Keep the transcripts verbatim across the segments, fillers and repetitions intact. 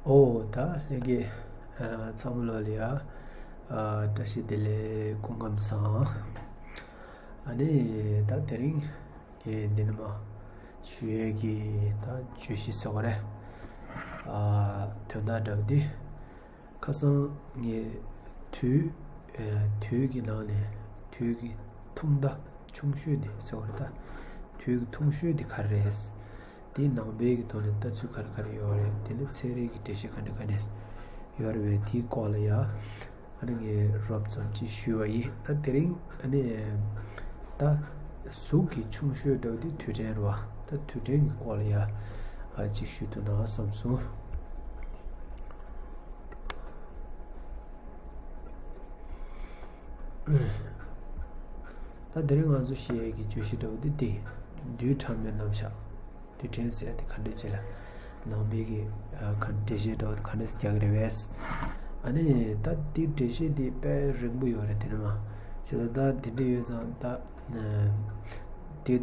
ཨོ་ད་ལྷན་རྒྱས་ཚང་མ་ལོ་ལ་ཡ་བཀྲ་ཤིས་བདེ་ལེགས། སྐུ་ཁམས་བཟང་། ཨ་ནི་ད་དེ་རིང་ངས་འདི་ནས་མ་ཞུ་ཡས་ཀྱི་ད་བརྗོད་གཞི་ཟེར་བ་རེད། དོན་དག་འདྲ་བོ་འདི། ཁ་སང་ངས་དུས་ཨ་དུས་ཀྱི་ནང་ནས་དུས་ཀྱི་ཐུང་མཐའ་ཆུང་ཤོས་དེ་ཟེར་བ་རེད་ད། དུས་ཀྱི་ཐུང་ཤོས་དེ་ག་རེ་རེད། དེའི་ནང་པའི་གི་ཐོག་ནས་ལྟ་ཚུལ་ག་རེ་ག་རེ་ཡོད་རེད། དེ་ནས་ཚན་རིག་གི་འགྲེལ་བཤད་ག་འདྲ་ག་འདྲ་ཡོད་རེད་པས། དེའི་སྐོར་ལ་ཡ་ཨ་ནི་ངས་རོབ་ཙམ་ཅིག་ཞུས་པ་ཡིན། ད་དེ་རིང་ཨ་ནི་ད་གཟུགས་ཀྱི་ཆུང་ཤོས་འདྲ་བོ་དེ་དུས་དྲན་རེད་བ། ད་དུས་དྲན་གྱི་སྐོར་ལ་ཡ་ཨ་ཅིག་ཞུ་ཐུབ་ན་བསམ་སོང་། ད་དེ་རིང་ང་ཚོ་བཤད་ཡས་ཀྱི་བརྗོད་གཞི་འདྲ་བོ་འདི་སྟེ། རྡུལ་ཕྲ་མོའི་རྣམ་གཞག་རྡུལ་ཕྲན་ཟེར་ཡ་དེ་ག་འདྲ་ཅིག་ལ། ནང་པའི་གི་ཨ་ག་འགྲེལ་བཤད་འདྲ་བོ་ག་འདྲ་ཅིག་རྒྱག་གི་རེད་པས། ཨ་ནི་ད་འདི་འགྲེལ་བཤད་འདི་དཔེ་རིང་པོ་ཡོད་རེད། དེ་ནི་མ་བྱས་ཙང་ད་འདི་འདྲ་ཡོད་ཙང་ད་འདི་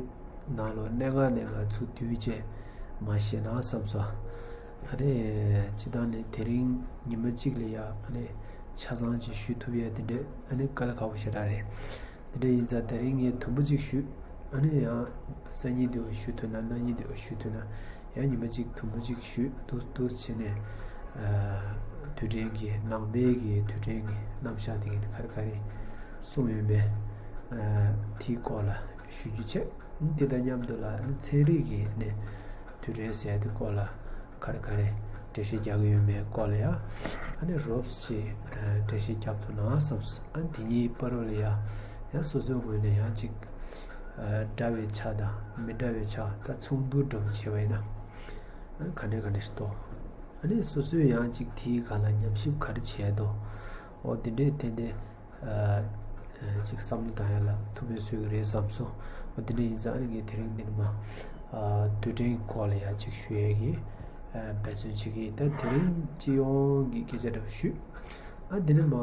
ནང་ལོགས་གནད་འགག་གནད་འགག་ཚུར་བསྡུས་བྱས་མ་བཤད་ན་བསམ་སོང་། ཨ་ནི་སྤྱིར་བཏང་ནས་དེ་རིང་ཉི་མ་གཅིག་ལ་ཡ་ཨ་ནི་ཆ་ཚང་ཅིག་ཞུ་ཐུབ་ཡ་དེ་འདྲས་ཨ་ནི་དཀའ་ལས་ཁག་པོ་ཞེ་དྲག་རེད། དེ་འདྲ་ཡིན་ཙང་དེ་རིང་ངས་དུམ་བུ་གཅིག་ཞུས། ཨ་ནི་ཡང་སང་ཉིན་དེ་བ་ཞུ་ཐུབ་ན། གནངས་ཉིན་དེ་བ་ཞུ་ཐུབ་ན། ཡང་ཉི་མ་གཅིག་དུམ་བུ་གཅིག་ཞུས་འདུག་འདུག་བྱས་ནས་ཨ་དུས་དྲན་གྱི་ནང་པའི་གི་དུས་དྲན་གྱི་རྣམ་གཞག་དེ་ག་རེ་ག་རེ་གསུངས་ཡོད་མེད་ཨ་དེའི་སྐོར་ལ་ཞུ་རྒྱུ་བྱས། དེ་དང་མཉམ་དུ་ལ་ཨ་ནི་ཚན་རིག་གི་ཨ་ནི་དུས་དྲན་ཟེར་ཡ་དེ་སྐོར་ལ་ག་རེ་ག་རེ་འགྲེལ་བཤད་རྒྱག་གི་ཡོད་མེད་སྐོར་ལ་ཡ་ཨ་ནི་རོབ་ཙམ་ཅིག་འགྲེལ་བཤད་རྒྱག་ཐུབ་ན་བསམས། ཨ་ནི་དེ་གཉིས་བར་ལ་ཡ་ཡང་སོ་སོའི་ངོས་ནས་ཡང་ཅིག་འདྲ་བའི་ཆ་དང་མི་འདྲ་བའི་ཆ་ད་མཚུངས་བསྡུར་འདྲ་བོ་བྱས་པ་ཡིན་ན་ཨ་ནི་ག་འདྲས་ག་འདྲས་ཤིག་འདུག་ཨ་ནི་སོ་སོས་ཡང་ཅིག་དེའི་སྒང་ལ་ཉམས་ཞིབ་ག་རེ་བྱས་འདུག་འོ་དེ་འདྲས་ཏན་ཏན། ཨ་ཅིག་བསམ་བློ་བཏང་ཡ་ལ་ཐུགས་ཕན་གསོས་ཀྱི་རེད་བསམ་སོང་། འོ་དེ་འདྲ་ཡིན་ཙང་ཨ་ནི་ངས་དེ་རིང་འདི་ནས་མ་ཨ་དུས་དྲན་གྱི་སྐོར་ལ་ཡ་ཅིག་ཞུ་ཡས་ཀྱི་ཨ་འབད་བརྩོན་བྱེད་ཀྱི་ཡིན། ད་དེ་རིང་སྤྱི་ཡོངས་ཀྱི་སྐད་ཆ་འདྲ་བོ་ཞུས། ཨ་འདི་ནས་མ་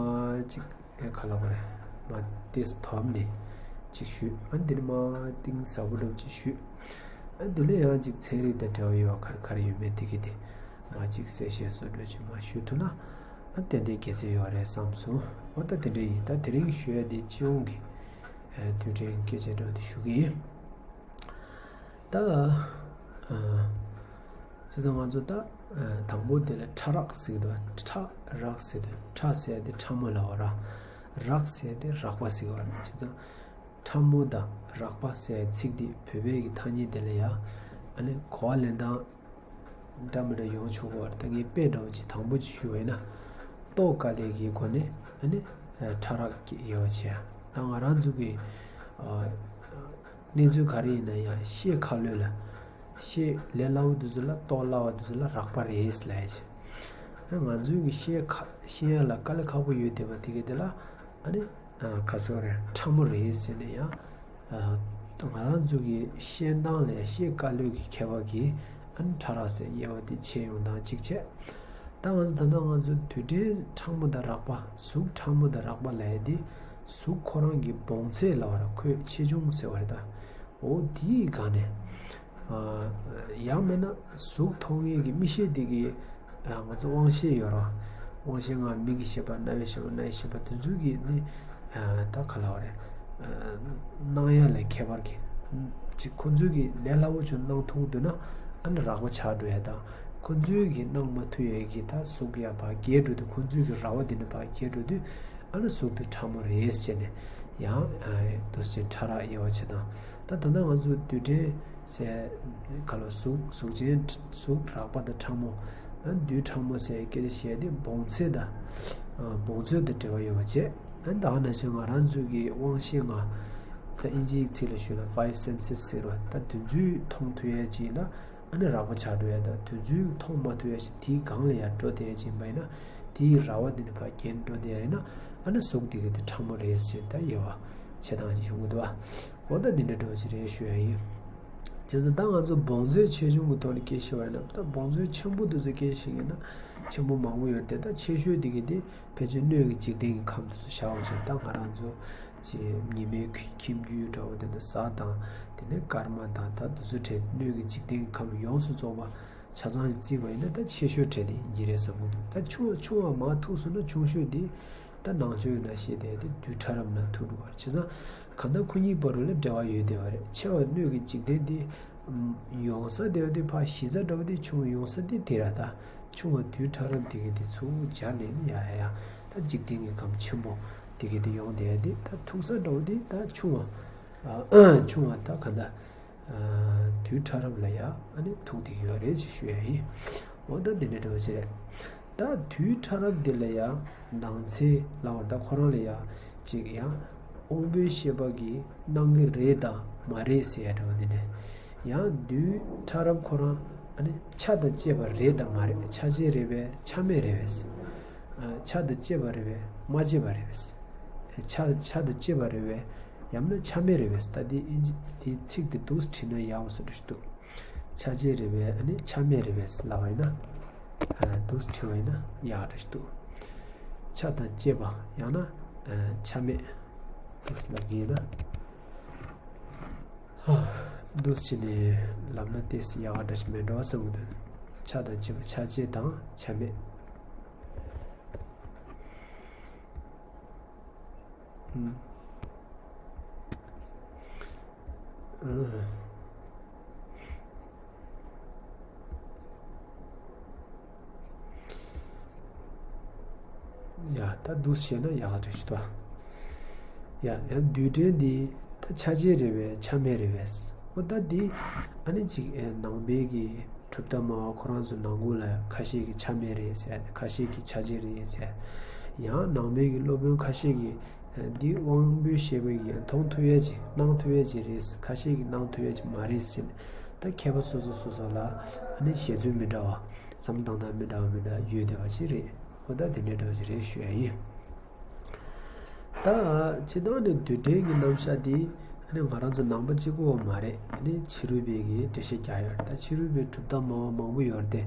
ཅིག་ཨེ་ག་ལབ་དགོས་རེད། མ་ཏོག་ཙམ་བབས་ནས་ཅིག་ཞུས། ཨ་འདི་ནས་མ་གཏིང་ཟབ་པོ་འདྲ་བོ་ཅིག་ཞུས། ཨ་འདི་ནས་ཡང་ཅིག་ཚན་རིག་དང་འབྲེལ་བ་ཡོད་པ་ག་རེ་ག་རེ་ཡོད་མེད་དེ་གི་དེ། མ་གཅིག་གསལ་བཤད་སོགས་འགྲོ་ཅིག་མ་ཞུ་ཐུབ་ན་ཨ་ཏན་ཏན་དགེ་མཚན་ཡོད་རེད་བསམ་སོང་། འོ་ད་དེ་འདྲ་ཡིན། ད་དེ་རིང་ཞུ་ཡ་དེ་སྤྱི་ཡོངས་ཀྱི་ཨ་དུས་དྲན་སྐད་ཆ་འདྲ་བོ་དེ་ཞུ་གི་ཡིན། ད་ཨ་བྱས་ཙང་ང་ཚོ་ད་ཨ་དང་པོ་དེ་ལ་ཕྲ་རགས་ཟེར་གི་འདུག་ཕྲ་རགས་ཟེར་གི་འདུག་ཕྲ་ཟེར་ཡ་དེ་ཕྲ་མོ་ལབ་པ་ར། རགས་ཟེར་ཡ་དེ་རགས་པ་ཟེར་གི་ར། བྱས་ཙང་ཕྲ་མོ་དང་རགས་པ་ཟེར་ཡ་ཚིག་འདི་བོད་པའི་གི་ཐ་སྙད་དེ་ལ་ཡ་ཨ་ནི་གོ་བ་ལེན་སྟངས་འདྲ་མི་འདྲ་ཡོང་ཆོག་གི་རེད། ད་ངས་དཔེ་འདྲ་བོ་ཅིག་དང་པོ་ཅིག་ཞུས་པ་ཡིན་ན། རྟོག་དཀའ་ལས་ཀྱི་སྒོ་ནས་ཨ་ནི་ཕྲ་རགས་ཀྱི་དབྱེ་བ་ཕྱེ་ཡ། ད་ང་རང་ཚོ་གི་ཨ་གནས་ཚུལ་ག་རེ་ཡིན་ན་ཡང་ཤེས་ཁག་ལོས་ལ། ཤེས་ལས་སླ་བོ་དེ་ཚོ་ལ་རྟོགས་སླ་བ་དེ་ཚོ་ལ་རགས་པ་རེད་ལབ་ཡ་ཅིག་ཨ་ང་ཚོའི་གི་ཤེས་ཁ་ཤེས་ཡ་ལ་དཀའ་ལས་ཁག་པོ་ཡོད་བསྡད་པ་དེ་གི་དེ་ལ་ཨ་ནི་ཨ་ག་ཟེར་རེད། ཕྲ་མོ་རེད་ཟེར་ནས་ཡང་ཨ་ང་རང་ཚོ་གི་ཤེས་སྟངས་ལ་ཤེས་དཀའ་ལས་ཀྱི་ཁྱད་པར་གྱིས་ཨ་ནི་ཕྲ་རགས་ཟེར་དབྱེ་བ་དེ་ཕྱེ་ཡོང་སྟངས་གཅིག་བྱས། ད་ང་ཚོ་ད་ལྟ་ང་ཚོ་དུས་དྲན་ཕྲ་མོ་དང་རགས་པ། གཟུགས་ཕྲ་མོ་དང་རགས་པ་ལབ་ཡ་དེ་གཟུགས་ཁོ་རང་གི་བོངས་ཚད་ལབ་པ་ར། ཁོའི་ཆེ་ཆུང་ཟེར་བ་རེད་ད། འོ་དེའི་སྒང་ནས་ཨ་ཡང་མིན་ན་གཟུགས་མཐོང་མཁན་གྱི་མིག་ཤེས་དེ་གི་ཨ་ང་ཚོ་དབང་ཤེས་ཡོད་ར། དབང་ཤེས་ལྔ། མིག་གི་ཤེས་པ། རྣ་བའི་ཤེས་པ། སྣའི་ཤེས་པ། དེ་ཚོ་གི་ནི་ཨ་ད་ག་ལབ་དགོས་རེད། ཨ་སྣང་ཡ་ལ་ཁྱད་པར་གྱི་ཅིག་ཁོ་ཚོས་གི་ལས་སླ་བོ་ཅིག་སྣང་ཐུབ་འདུག་ན་ཨ་ནི་རགས་པ་ཆགས་འགྲོ་ཡ་དང་། ཁོ་ཚོས་གི་སྣང་མ་ཐུབ་ཡ་གི་ད་གཟུགས་ཡ་ཕར་རྒྱས་འགྲོ་དུས། ཁོ་ཚོས་གི་ར་བ་དེ་ནི་ཕར་རྒྱས་འགྲོ་དུས་ཨ་ནི་གཟུགས་དེ་ཕྲ་མོ་རེད་ཟེར་ནས་ཡང་ཨ་འདུག་སེ་ཕྲ་རགས་དབྱེ་བ་ཕྱེ་སྟངས། ད་ད་ལྟ་ང་ཚོ་དུས་དྲན་ཟེར་ག་ལ་གཟུགས་གཟུགས་ཅན་གཟུགས་རགས་པ་དང་ཕྲ་མོ། ཨ་རྡུལ་ཕྲ་མོ་ཟེར་སྐད་ཆ་བཤད་དེ་བོངས་ཚད་དང་ཨ་བོངས་ཚད་དང་འབྲེལ་བ་ཡོད་པ་བྱས། ཨ་ད་ག་ནང་བཞིན་ང་རང་ཚོའི་གི་དབང་ཤེས་ལྔ། ད་ཨིན་ཇིའི་ཚིག་ལ་ཞུས་ན་five senses ཟེར་བ། ད་དེ་ཚོས་མཐོང་ཐུབ་ཡ་ཅིག་ཡིན་ན་ཨ་ནི་རགས་པ་ཆགས་འགྲོ་ཡ་དང་། དེ་ཚོས་མཐོང་མ་ཐུབ་ཡ་ཞིག་དེའི་སྒང་ལ་ཡར་འགྲོ་བསྡད་ཡ་ཅིག་ཡིན་པ་ཡིན་ན། དེའི་ར་བ་དེ་ནི་ཕར་རྒྱས་འགྲོ་བསྡད་ཡ་ཡིན་ན་ཨ་ནི་གཟུགས་དེ་གི་དེ་ཕྲ་མོ་རེད་ཟེར་ད་དབྱེ་བ་ཕྱེ་སྟངས་ཅིག་ཡོང་གི་འདུག་བ། འོ་ད་འདི་འདྲ་འདྲ་བོ་ཅིག་རེད་ཞུ་ཡ་ཡིན། བྱས་ཙང་ད་ང་ཚོ་བོངས་ཚད་ཆེ་ཆུང་གི་ཐོག་ནས་སྐད་ཆ་བཤད་པ་ཡིན་ན། ད་བོངས་ཚད་ཆེན་པོ་དེ་ཚོ་སྐད་ཆ་བཤད་ཡིན་ན་ཆེན་པོ་མང་པོ་ཡོད་རེད་དེ། ད་ཆེ་ཤོས་དེ་གི་དེ་ཕལ་ཆེར་སྣོད་ཀྱི་འཇིག་རྟེན་གྱི་ཁམས་དེ་ཚོ་བཞག་པ་བྱས། ད་ང་རང་ཚོ་ཅིག་ཉི་མའི་ཁྱིམ་རྒྱུད་འདྲ་བོ་དེ་འདྲ། གཟའ་དང་དེ་ནས་སྐར་མ་དང་། ད་དེ་ཚོ་གྲས་སྣོད་ཀྱི་འཇིག་རྟེན་གྱི་ཁམས་ཡོངས་སུ་རྫོགས་པ། ཆ་ཚང་ཞིག་བརྩིས་པ་ཡིན་ན་ད་ཆེ་ཤོས་གྲས་དེ་ཡིན་གྱི་རེད་བསམ་གྱི་འདུག་ད་ཆུང་བ་ཆུང་བ་མར་ཐུག་སོང་ན་ཆུང་ཤོས་དེ་ད་ནང་ཆོས་ཡིན་ན་ཤེས་དེ་དེ་དུས་ཕྲ་རབ་ན་ཐུག་འགྲོ་བ་རེད། བྱས་ཙང་གང་ལྟར་ཁོ་གཉིས་བར་དུ་ལ་འབྲེལ་བ་ཡོད་བསྡད་པ་རེད། ཆེ་བ་སྣོད་ཀྱི་འཇིག་རྟེན་དེ་ཡོང་ས་དེ་བ་དེ་ཕར་གཞི་རྩ་འདྲ་བོ་དེ་ཆུང་ཡོང་ས་དེ་དེ་ར། ད་ཆུང་བ་དུས་ཕྲ་རབ་དེ་གི་དེ་ཚུར་སྦྱར་ནས་ནི་ཡ་ཡ་ཡ་ད་འཇིག་རྟེན་གྱི་ཁམས་ཆེན་པོ་དེ་གི་དེ་ཡོང་བསྡད་ཡ་དེ་ད་ཐུག་ས་འདྲ་བོ་དེ་ད་ཆུང་བ་ཆུང་བ་ད་གང་ལྟར། དུས་ཕྲ་རབ་ལ་ཡང་ཨ་ནི་ཐུག་བསྡད་ཡོད་རེད་ཅེས་ཞུ་ཡ་ཡིན། འོ་ད་འདི་འདྲ་འདྲ་བོ་ཅིག་རེད། ད་དུས་ཕྲ་རབ་འདི་ལ་ཡང་ནང་ཚན་ལབ་པ་ད་ཁོ་རང་ལ་ཡང་ཅིག་ཡང་དབང་པོའི་ཤེས་པ་གིས་སྣང་གི་རེད་དང་མ་རེད་ཟེར་ཡ་འདྲ་བོ་འདི་འདྲ། ཡང་དུས་ཕྲ་རབ་ཁོ་རང་ཨ་ནི་ཆ་དང་བཅས་པ་རེད་དང་མ་རེད། ཆ་བཅས་རེད་པས་ཆ་མེད་རེད་པས། ཆ་དང་བཅས་པ་རེད་པས་མ་བཅས་པ་རེད་པས། ཆ་ཆ་དང་བཅས་པ་རེད་པས། ཡང་ན་ཆ་མེད་རེད་པས། ད་དེ་ཨིན་ཇི་དེ་ཚིག་དེ་འདུག་སེ་བྲིས་ན་ཡག་པོ་བཟོ་འདྲ་ཞིག་འདུག་ཆ་བཅས་རེད་པས་ཨ་ནི་ཆ་མེད་རེད་པས་ལབ་པ་ཡིན་ན། ཨ་འདུག་སེ་བྲིས་པ་ཡིན་ན་ཡག་འདྲ་ཞིག་འདུག་ཆ་དང་བཅས་པ་ཡང་ན་ཨ་ཆ་མེད་འདུག་སེ་ལབ་ཀྱི་ཡིན་ན། ཧ། འདུག་སེ་བྱས་ནས་ལབ་ན་ཏོག་ཙམ་ཡག་པ་འདྲ་ཞིག་མེད་འགྲོ་བསམ་གྱི་འདུག་ཆ་དང་བཅས་པ་ཆ་བཅས་དང་ཆ་མེད། ཨུམ། ཨུམ། ཡ་ད་འདུག་སེ་བྱས་ན་ཡག་རེད་ཤི་ཏོ། ཡ་ཡང་རྡུལ་ཕྲན་འདི་ད་ཆ་བཅས་རེད་པས་ཆ་མེད་རེད་པས། འོ་ད་འདི་ཨ་ནི་ཅིག་ཨེ་ནང་པའི་གི་གྲུབ་མཐའ་སྨྲ་བ་ཁོ་རང་ཚོ་ནང་ཁུལ་ལ་ཁ་ཤས་ཀྱིས་ཆ་མེད་རེད་ཟེར། ཁ་ཤས་ཀྱིས་ཆ་བཅས་རེད་ཟེར། ཡང་ནང་པའི་གི་སློབ་དཔོན་ཁ་ཤས་ཀྱིས་ཨེ་འདི་དབང་པོའི་ཤེས་པ་ཡིས་མཐོང་ཐུབ་ཡས་ཅིག་སྣང་ཐུབ་ཡས་ཅིག་རེད། ཁ་ཤས་ཀྱིས་སྣང་ཐུབ་ཡས་ཅིག་མ་རེད་ཟེར་ནས་ད་མཁས་པ་སོ་སོ་སོ་སོ་ལ་ཨ་ནི་བཞེད་ཚུལ་མི་འདྲ་བ། བསམ་བློ་བཏང་སྟངས་མི་འདྲ་བ་མི་འདྲ་ཡོད་བསྡད་པ་ཅིག་རེད། འོ་ད་དེ་འདྲའི་འདྲ་བ་ཅིག་རེད་ཞུ་ཡ་ཡིན། ད་སྤྱིར་བཏང་ནས་རྡུལ་ཕྲན་གྱི་རྣམ་གཞག་འདི་ཨ་ནི་ང་རང་ཚོ་ནང་པ་གཅིག་པོ་མ་རེད། ཨ་ནི་ཕྱི་རོལ་པའི་གི་འགྲེལ་བཤད་རྒྱག་ཡོད་རེད། ད་ཕྱི་རོལ་པའི་གྲུབ་མཐའ་སྨྲ་བ་མང་པོ་ཡོད་རེད་དེ།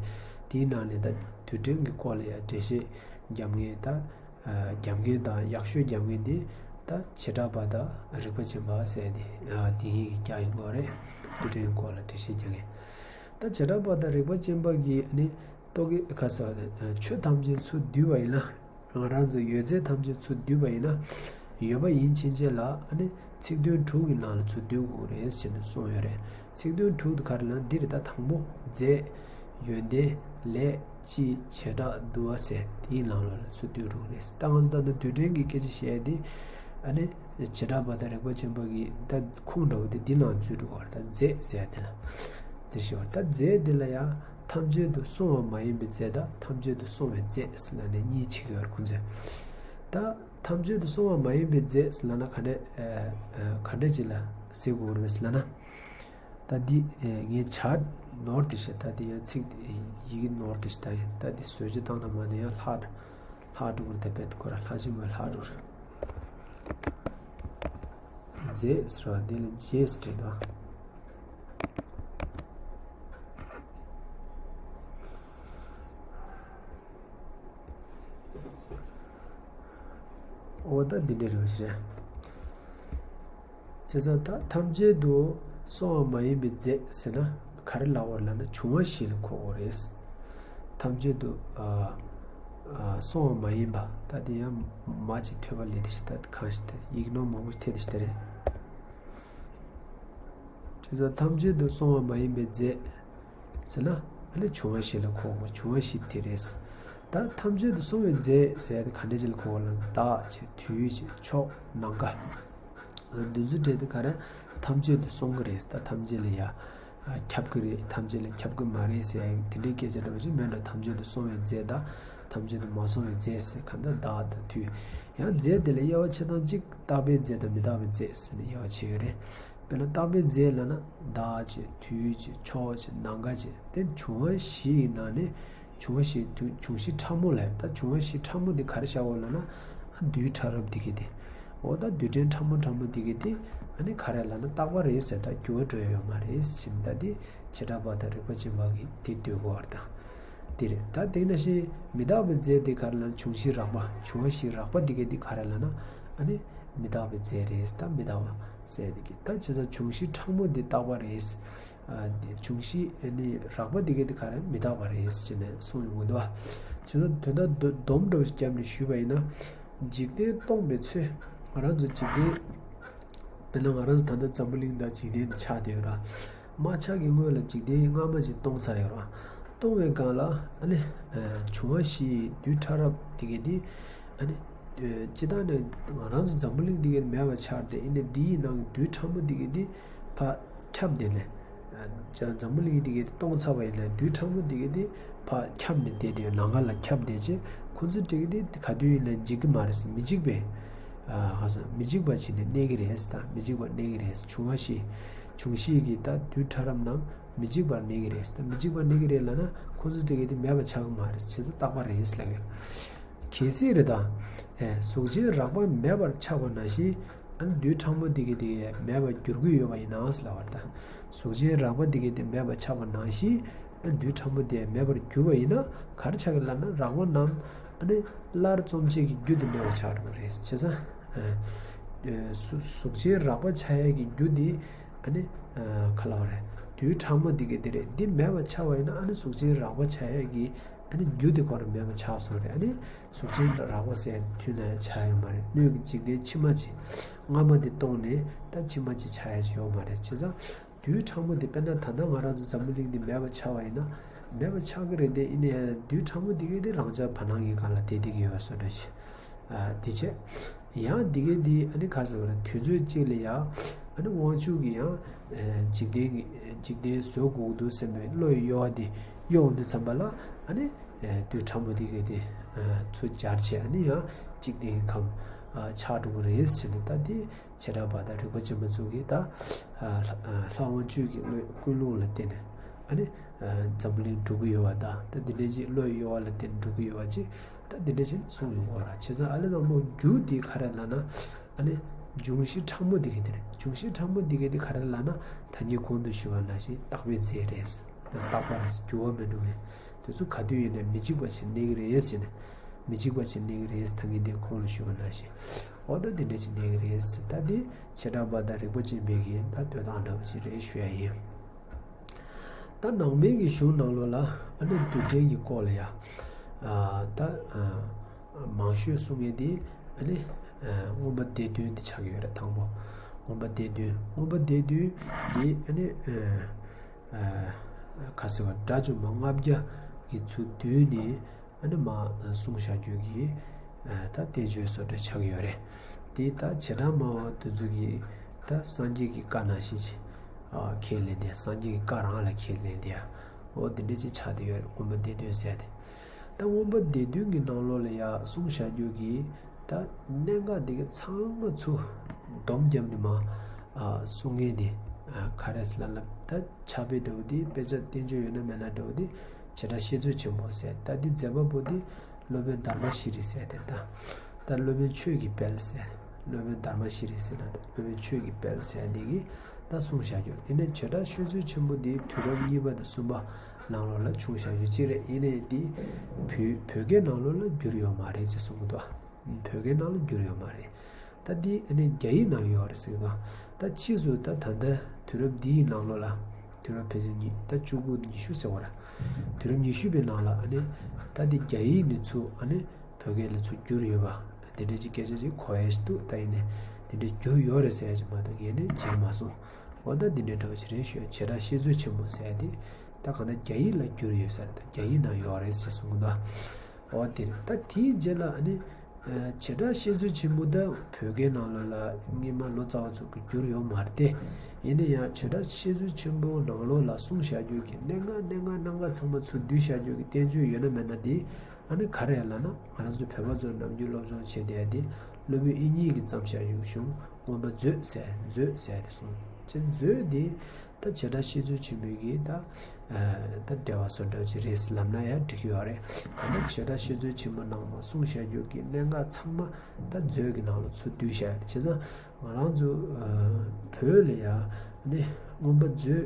དེའི་ནང་ནས་ད་རྡུལ་ཕྲན་གྱི་སྐོར་ལ་ཡང་འགྲེལ་བཤད་རྒྱབ་མཁན་ད་རྒྱབ་མཁན་དང་ཡག་ཤོས་རྒྱབ་མཁན་འདི་ད་བྱེ་བྲག་པ་དང་རིགས་པ་ཅན་པ་ཟེར་ཏེ་དེ་གཉིས་ཀྱིས་རྒྱག་ཡོད་རེད། རྡུལ་ཕྲན་གྱི་སྐོར་ལ་འགྲེལ་བཤད་རྒྱག་མཁན་ད་བྱེ་བྲག་པ་དང་རིགས་པ་ཅན་པ་གིས་ཨ་ནི་རྟོག་གེ་ཁ་ས་ཆོས་ཐམས་ཅད་ཚུར་བསྡུས་པ་ཡིན་ན། ང་རང་ཚོའི་ཡོད་ཚད་ཐམས་ཅད་ཚུར་བསྡུས་པ་ཡིན་ན། ཡོད་པ་ཡིན་ཕྱིན་ཆད་ལ་ཨ་ནི་ཚིག་དོན་དྲུག་གི་ནང་ལ་ཚུར་བསྡུ་དགོས་རེད་ཟེར་ནས་གསུངས་ཡོད་རེད། ཚིག་དོན་དྲུག་དེ་ག་རེ་ལབ་ན་འདི་རེད། ད་དང་པོ་རྫས། ཡོན་ཏན། ལས། སྤྱི། བྱེ་བྲག་བསྡུ་བ་ཟེར་དེའི་ནང་ལོགས་ལ་ཚུར་བསྡུ་དགོས་རེད། ད་ང་ཚོ་ད་ལྟ་རྡུལ་ཕྲན་གྱི་སྐད་ཆ་བཤད་ཡ་དེ་ཨ་ནི་བྱེ་བྲག་པ་དང་རིགས་པ་ཅན་པ་གི་ད་ཁུངས་འདྲ་བོ་དེ་འདི་ནང་འཛུལ་འགྲོ་བ་རེད། ད་རྫས་ཟེར་ཡ་དེ་ལ་དེ་ཞེས་པ་ད་རྫས་འདི་ལ་ཡང་། ཐམས་ཅད་དུ་སོང་བ་མ་ཡིན་པའི་རྫས་དང་ཐམས་ཅད་དུ་སོང་བའི་རྫས་ལབ་ནས་གཉིས་ཕྱེ་གི་ཡོད་རེད་ཁོང་ཚོས། ད་ཐམས་ཅད་དུ་སོང་བ་མ་ཡིན་པའི་རྫས་ལབ་ན་ག་འདྲ་ཨ་ཨ་ག་འདྲ་ཅིག་ལ་ཟེར་དགོས་རེད་ལབ་ན། ད་འདི་ཨ་ངས་བྱ་ནོར་དེ་བཤད། ད་འདི་ཡང་ཚིག་ཡི་གེ་ནོར་དེ་བཤད། ད་ཡང་ད་འདི་བཟོ་བཅོས་བཏང་ན་མ་ནས་ཡང་ལྷག་ལྷག་འགྲོ་གི་རེད། ད་དཔེ་ཁོ་རང་ལྷག་ཅིག་མ་ལྷག་འགྲོ་རེད། རྫས་ཟེར་བ་འདི་ལ་རྫས་ཟེར་དང་། འོ་ད་འདི་འདྲ་རེད་པ་ཞེས། བྱས་ཙང་ད་ཐམས་ཅད་དུ་སོང་བ་མ་ཡིན་པའི་རྫས་ཟེར་ན་ག་རེ་ལབ་པ་ལབ་ན་འབྱུང་བ་བཞི་ལ་གོ་དགོས་རེད། ཐམས་ཅད་དུ་ཨ་ཨ་སོང་བ་མ་ཡིན་པ། ད་དེ་ཡང་མ་ཅིག་ཐོས་པ་ལས་དེ་ཞིག་ད་གང་ཞིག་ད་ཡིག་ནོར་མང་པོ་ཞིག་ཐེབས་དེ་ཞིག་ད་རེད། བྱས་ཙང་ཐམས་ཅད་དུ་སོང་བ་མ་ཡིན་པའི་རྫས་ཟེར་ན་ཨ་ནི་འབྱུང་བ་བཞི་ལ་གོ་དགོས། འབྱུང་བ་བཞི་དེ་རེད། ད་ཐམས་ཅད་དུ་སོང་བའི་རྫས་ཟེར་ཡ་དེ་ག་འདྲ་ཅིག་ལ་གོ་དགོས་ལབ་ན་བདག་བྱས། དུས་བྱས། ཕྱོགས། ནམ་མཁའ། འདི་ཚོའི་གྲས་དེ་ག་རེ་ཐམས་ཅད་དུ་སོང་གི་རེད། ད་ཐམས་ཅད་ལ་ཡ་ཁྱབ་ཀྱི་རེད། ཐམས་ཅད་ལ་ཁྱབ་ཀྱི་མ་རེད་ཟེར་ཡ་དེ་འདྲའི་སྐད་ཆ་འདྲ་བོ་ཅིག་མེད་འགྲོ། ཐམས་ཅད་དུ་སོང་བའི་རྫས་དང་ཐམས་ཅད་དུ་མ་སོང་བའི་རྫས་ཟེར་ག་འདྲ་བདག་དང་དུས། ཡང་རྫས་དེ་ལ་དབྱེ་བ་ཕྱེ་སྟངས་གཅིག་རྟག་པའི་རྫས་དང་མི་རྟག་པའི་རྫས་ཟེར་ནས་དབྱེ་བ་ཕྱེ་ཡོད་རེད། དཔེར་ན་རྟག་པའི་རྫས་ལབ་ན་བདག་བྱས། དུས་བྱས། ཕྱོགས་བྱས། ནམ་མཁའ་བྱས། དེ་འབྱུང་བ་བཞི་ཡི་ནང་ནས་འབྱུང་བ་བཞི་དུ་འབྱུང་བཞི་ཕྲ་མོ་ལབ། ད་འབྱུང་བ་བཞི་ཕྲ་མོ་འདི་ག་རེ་བྱ་བ་ལབ་ན་ཨ་རྡུལ་ཕྲ་རབ་འདི་གི་དེ། འོ་ད་རྡུལ་ཕྲན་ཕྲ་མོ་ཕྲ་མོ་འདི་གི་དེ་ཨ་ནི་ག་རེ་ལབ་ན་རྟག་པ་རེད་ཟེར། ད་འགྱུར་བ་འགྲོ་ཡ་ཡོད་མ་རེད་ཟེར། ད་དེ་བྱེ་བྲག་པ་དང་རིགས་པ་ཅན་པ་གི་དེ་འདོད་དགོས་པ་རེད། ད་དེ་རེད། ད་དེ་ནང་བཞིན་མི་རྟག་པའི་རྫས་དེ་ག་རེ་ལབ་ན་འབྱུང་བཞི་རགས་པ། འབྱུང་བ་བཞི་རགས་པ་འདི་ག་འདི་ག་རེ་ལབ་ན་ཨ་ནི་མི་རྟག་པའི་རྫས་རེད། ད་མི་རྟག་པ་ཟེར་འདི་གི་ད་བྱས་ཙང་འབྱུང་བཞི་ཕྲ་མོ་འདི་རྟག་པ་རེད། འབྱུང་བཞི་ནི་རགས་པ་འདི་གའི་དེ་ག་རེ་མི་རྟག་པ་རེད་ཟེར་ནས་གསུངས་ཡོང་གི་འདུག་བ། བྱས་ཙང་དོན་དག་སྡོམ་འདྲ་བོ་ཞིག་བརྒྱབ་ནས་ཞུས་པ་ཡིན་ན། འཇིག་རྟེན་སྟོང་པའི་ཚུལ། ང་རང་ཚོ་འཇིག་རྟེན། དཔེར་ན་ང་རང་ཚོ་ད་ལྟ་འཛམ་བུ་གླིང་དང་འཇིག་རྟེན་དེ་ཆགས་བསྡད་ཡོད་ར། མ་ཆགས་ཀྱི་སྔོན་ལ་འཇིག་རྟེན་སྔ་མ་ཅིག་སྟོང་ཚར་ཡོད་ར། སྟོང་བའི་སྒང་ལ་ཨ་ནི་འབྱུང་བ་བཞི་ཡི་རྡུལ་ཕྲ་རབ་དེ་གའི་དེ་ཨ་ནི། སྤྱིར་བཏང་ནས་ང་རང་ཚོ་འཛམ་བུ་གླིང་འདི་གའི་མེད་པ་ཆགས་ཏེ་ཨ་ནི་འདི་ཡི་ནང་གི་རྡུལ་ཕྲ་མོ་འདི་གའི་དེ་ཕར་ཁྱབ་བསྡད་ནས། འཛམ་བུ་གླིང་འདི་གའི་སྟོང་ཚར་བ་ཡིན་ན་རྡུལ་ཕྲ་མོ་འདི་གའི་དེ་ཕར་ཁྱབ་ནས་བསྡད་དེ་ནམ་མཁའ་ལ་ཁྱབ་བསྡད་རྗེས་ཁོ་ཚོ་འདི་གའི་དེ་ག་དུས་ཡིན་ན་འཇིག་གི་མ་རེད་ཟེར། མི་འཇིག་པའི། ཨ་ཧ་ས་མི་འཇིག་པ་བྱས་ནས་གནས་ཀྱི་རེད་ཟེར། ད་མི་འཇིག་པར་གནས་ཀྱི་རེད་ཟེར། འབྱུང་བ་བཞི། འབྱུང་བཞི་གི་ད་རྡུལ་ཕྲ་རབ་རྣམས་མི་འཇིག་པར་གནས་ཀྱི་རེད་ཟེར། ད་མི་འཇིག་པར་གནས་ཀྱི་རེད་ལབ་ན་ཁོ་ཚོ་འདི་གའི་དེ་མེད་པ་ཆགས་ཀྱི་མ་རེད་ཟེར། བྱས་ཙང་རྟག་པ་རེད་ཟེར་ལབ་ཡོད། གལ་སྲིད་རེད་ད། ཨེ་གཟུགས་ཅན་རགས་པ་མེད་པར་ཆགས་པ་ནང་བཞིན། ཨ་ནི་རྡུལ་ཕྲ་མོ་འདི་གའི་དེ་མེད་པར་འགྱུར་གྱི་ཡོད་པ་ཡིན་ན་ཟེར་ལབ་པ་རེད་ད། གཟུགས་ཅན་རགས་པ་འདི་གའི་དེ་མེད་པར་ཆགས་པ་ནང་བཞིན། ཨ་རྡུལ་ཕྲ་མོ་དེ་མེད་པར་གྱུར་པ་ཡིན་ན་ག་རེ་ཆགས་ཀྱི་ལབ་ན་རགས་པ་རྣམས་ཨ་ནི་སླར་རྩོམ་བྱེད་ཀྱི་རྒྱུ་དེ་མེད་པར་ཆགས་འགྲོ་གི་རེད། བྱས་ཙང་ཨ་གཟུགས་གཟུགས་ཅན་རགས་པ་ཆགས་ཡས་ཀྱི་རྒྱུ་དེ་ཨ་ནི་ཨ་ག་ལབ་པ་རེད། རྡུལ་ཕྲ་མོ་འདི་གའི་དེ་རེད། འདི་མེད་པར་ཆགས་པ་ཡིན་ན་ཨ་ནི་གཟུགས་ཅན་རགས་པ་ཆགས་ཡས་ཀྱི་ཨ་ནི་རྒྱུ་དེ་ཁོ་རང་མེད་པ་ཆགས་སོང་རེད། ཨ་ནི་གཟུགས་ཅན་རགས་པ་ཟེར་དུས་ན་ཡང་ཆགས་ཡོད་མ་རེད། སྣོད་ཀྱི་འཇིག་རྟེན་ཕྱི་མ་ཅིག་སྔ་མ་དེ་སྟོང་ནས་ད་ཕྱི་མ་ཅིག་ཆགས་ཡ་ཅིག་ཡོད་མ་རེད། བྱས་ཙང་རྡུལ་ཕྲ་མོ་དེ་དཔེར་ན་ད་ལྟ་ང་རང་ཚོ་འཛམ་བུ་གླིང་འདི་མེད་པ་ཆགས་པ་ཡིན་ན་མེད་པ་ཆགས་ཀྱི་རེད་དེ། ཡིན་ན་ཡང་རྡུལ་ཕྲ་མོ་འདི་གའི་དེ་རང་ཅག་བར་སྣང་གི་སྒང་ལ་བསྡད་བསྡད་ཀྱི་ཡོད་བཟོ་འདྲ་ཞིག་ཨ་དེ་བྱས། ཡང་འདི་གའི་འདི་ཨ་ནི་ག་རེ་ཟེར་བ་རེད། དུས་ཚོད་གཅིག་ལ་ཡང་ཨ་ནི་དབང་ཕྱུག་གི་ཡང་འཇིག་རྟེན་གྱི་འཇིག་རྟེན་བཟོ་དགོས་ཀྱི་འདུག་ཟེར་བའི་བློ་ཡི་གཡོ་བ་འདི་གཡོ་འོང་དུས་ཙམ་པ་ལ་ཨ་ནི་རྡུལ་ཕྲ་མོ་འདི་གའི་དེ་ཚུར་སྦྱར་བྱས་ཨ་ནི་ཡང་འཇིག་རྟེན་གྱི་ཁམས་ཆགས་འགྲོ་གི་རེད་ཟེར་ནས། ད་འདི་བྱེ་བྲག་པ་དང་རིག་པ་ཅན་པ་ཚོ་གིས་ད་ལྷ་དབང་ཕྱུག་གི་བློའི་ཀུན་སློང་ལ་བརྟེན་ནས་ཨ་ནི་འཛམ་བུ་གླིང་འགྲོ་གི་ཡོད་པ་དང་། ད་འདི་འདྲའི་ཅིག་བློ་ཡི་གཡོ་བ་ལ་བརྟེན་ནས་འགྲོ་གི་ཡོད་པ་ཅིག་ད་འདི་འདྲ་ཞིག་གསུངས་ཡོང་གི་ཡོད་རེད། བྱས་ཙང་ཨ་ལས་དང་པོ་རྒྱུ་འདི་ག་རེ་ལབ་ན། ཨ་ནི་འབྱུང་བཞི་ཕྲ་མོ་འདི་གའི་དེ་རེད། འབྱུང་བཞི་ཕྲ་མོ་འདི་གའི་དེ་ག་རེ་ལབ་ན། ད་ངས་གོང་དུ་ཞུས་པ་ནང་བཞིན་རྟག་པའི་རྫས་རེད། རྟག་པ་རེད། འགྱུར་བ་མི་འགྲོ་བས། དེ་ཚོ་ག་དུས་ཡིན་ནའི་མི་འཇིག་པ་ཅིག་གནས་ཀྱི་རེད་ཟེར་ནས། མི་འཇིག་པ་ཅིག་གནས་ཀྱི་རེད་ཟེར། ད་ངས་འདི་གོང་ལ་ཞུས་པ་ནང་བཞིན། འོ་ད་འདི་འདྲ་ཅིག་གནས་ཀྱི་རེད་ཟེར། ད་འདི་བྱེ་བྲག་པ་དང་རིག་པ་ཅན་པའི་གི་ད་ལྟོས་སྟངས་འདྲ་བོ་ཅིག་རེད་ཞུ་ཡ་ཡིན། ད་ནང་པའི་གི་གཞུང་ནང་ལོགས་ལ་ཨ་ནི་རྡུལ་ཕྲན་གྱི་སྐོར་ལ་ཡ། ཨ་ད་ཨ་མང་ཤོས་གསུང་མཁན་དེ་ཨ་ནི་ཨ་མངོན་པ་སྡེ་བདུན་དེ་ཆགས་ཀྱི་ཡོད་རེད། དང་པོ་མངོན་པ་སྡེ་བདུན། མངོན་པ་སྡེ་བདུན་དེ་ཨ་ནི་ཨ་ཨ་ག་ཟེར་བ། དགྲ་བཅོམ་པ་ལྔ་བརྒྱ་གི་ཚུར་བསྡུས་ནས་ཨ་ནི་མར་གསུངས་བཞག་རྒྱུ་གི་ཨ་ད་བསྟན་བཅོས་བཟོ་འདྲ་ཆགས་ཀྱི་ཡོད་རེད། དེ་ད་བྱེ་བྲག་སྨྲ་བ་དེ་ཚོ་གི་ད་སངས་རྒྱས་ཀྱི་བཀའ་ནང་བཞིན་ཅིག་ཨ་ཁས་ལེན་བསྡད། སངས་རྒྱས་ཀྱི་བཀའ་རང་ལ་ཁས་ལེན་བསྡད་ཡ། འོ་དེ་འདྲ་ཅིག་ཆགས་བསྡད་ཡོད་རེད། མངོན་པ་སྡེ་བདུན་ཟེར་ཏེ། ད་མངོན་པ་སྡེ་བདུན་གྱི་ནང་ལོགས་ལ་ཡ་གསུངས་བཞག་རྒྱུ་གི་ད་གནད་འགག་འདི་ག་ཚང་མ་ཚུར་སྡོམ་བརྒྱབ་ནས་མར་ཨ་གསུང་མཁན་དེ་ཨ་ག་རེ་ཟེར་ལབ་ན། ད་ཕྱག་དཔེ་འདྲ་བོ་དེ་དཔེ་ཆ་བསྟན་བཅོས་ཡོད་ན་མེད་ན་འདྲ་བོ་དེ་བྱེ་བྲག་བཤད་མཛོད་ཆེན་པོ་ཟེར། ད་འདི་མཛད་པ་པོ་དེ་སློབ་དཔོན་དྷརྨ་ཤྲཱི་ཟེར་དེ། ད་ད་སློབ་དཔོན་ཆོས་ཀྱི་དཔལ་ཟེར། སློབ་དཔོན་དྷརྨ་ཤྲཱི་ཟེར་ན་སློབ་དཔོན་ཆོས་ཀྱི་དཔལ་ཟེར་འདི་གིས་ད་གསུངས་བཞག་རྒྱུ། ཡིན་ནའི་བྱེ་བྲག་བཤད་མཛོད་ཆེན་པོ་འདི་དུས་རབས་གཉིས་པ་དང་གསུམ་པ་ནང་ལོགས་ལ་བྱུང་བཞག་རྒྱུ་གཅིག་རེད། ཡིན་ནའི་འདི་བོད་བོད་སྐད་ནང་ལོགས་ལ་བསྒྱུར་ཡོད་མ་རེད་ཅེས་གསུང་གི་འདུག་བོད་སྐད་ནང་ལ་བསྒྱུར་ཡོད་མ་རེད། ད་འདི་ཨ་ནི་རྒྱ་ཡིག་ནང་ཡོད་རེད་ཟེར་གི་འདུག་ད་ཕྱིས་སུ་ད་ད་ལྟ་དུས་རབས་འདིའི་ནང་ལོགས་ལ། དུས་རབས་ཕལ་ཆེར་ཉི་ད་བཅུ་དགུ་ཉི་ཤུ་ཟེར་བ་རེད། དུས་རབས་ཉི་ཤུ་པའི་ནང་ལ་ཨ་ནི་ད་འདི་རྒྱ་ཡིག་ནས་ཚུར་ཨ་ནི་བོད་སྐད་ལ་ཚུར་བསྒྱུར་ཡོད་པ། དེ་འདྲ་ཅིག་སྐད་ཆ་ཅིག་གོ་ཡ་ཞིག་འདུག་ད་ཡིན་ནའི་དེ་འདྲ་བསྒྱུར་ཡོད་རེད་ཟེར་ཡ་ཅིག་མ་གཏོགས་ངས་ནི་མཇལ་མ་སོང་། འོ་ད་འདི་འདྲའི་འདྲ་བོ་ཞིག་རེད་ཞུ་ཡ། བྱེ་བྲག་བཤད་མཛོད་ཆེན་པོ་ཟེར་ཡ་དེ་ད་གང་ལྟར་རྒྱ་ཡིག་ལ་བསྒྱུར་ཡོད་ས་རེད། ད་རྒྱ་ཡིག་ནང་ཡོད་རེད་ཟེར་གསུང་གི་འདུག་འོ་དེ་རེད། ད་དེའི་རྗེས་ལ་ཨ་ནི་ཨ་བྱེ་བྲག་བཤད་མཛོད་ཆེན་པོ་ད་བོད་སྐད་ནང་ལོགས་ལ་སྔོན་མ་ལོ་ཙཱ་བ་ཚོ་གིས་བསྒྱུར་ཡོད་མ་རེད་དེ། ཡིན་ན་ཡང་བྱེ་བྲག་བཤད་མཛོད་ཆེན་པོ་ནང་ལོགས་ལ་གསུངས་བཞག་རྒྱུ་གི་གནད་འགག་གནད་འགག་གནད་འགག་ཚང་མ་ཚུར་བསྡུས་བཞག་རྒྱུ་གི་བསྟན་བཅོས་ཡོད་ན་མེད་ན་དེ་ཨ་ནི་ག་རེ་ལབ་ན། ང་རང་ཚོ་བོད་པ་ཚོ་ནམ་རྒྱུན་སློབ་སྦྱོང་བྱེད་བསྡད་དེ་སློབ་དཔོན་དབྱིག་གཉེན་གྱིས་བརྩམས་བཞག་རྒྱུ་གི་གཞུང་མངོན་པ་མཛོད་ཟེར། མཛོད་ཟེར་དེ་གསུངས་ཅེས། མཛོད་དེ་ད་བྱེ་བྲག་བཤད་མཛོད་ཆེན་པོའི་གི་ད་ཨ་ད་འགྲེལ་བ་བཟོ་འདྲ་ཅིག་རེད་ལབ་ན་ཡང་འགྲིག་གི་ཡོད་རེད། གང་ལྟར་བྱེ་བྲག་བཤད་མཛོད་ཆེན་པོ་ནང་མར་གསུངས་བཞག་རྒྱུ་གི་གནད་འགག་ཚང་མ་ད་མཛོད་ཀྱི་ནང་ལ་ཚུར་བསྡུས་བཞག་ཡོད་རེད། བྱས་ཙང་ང་རང་ཚོ་ཨ་བོད་ལ་ཡང་ནི་མངོན་པ་མཛོད་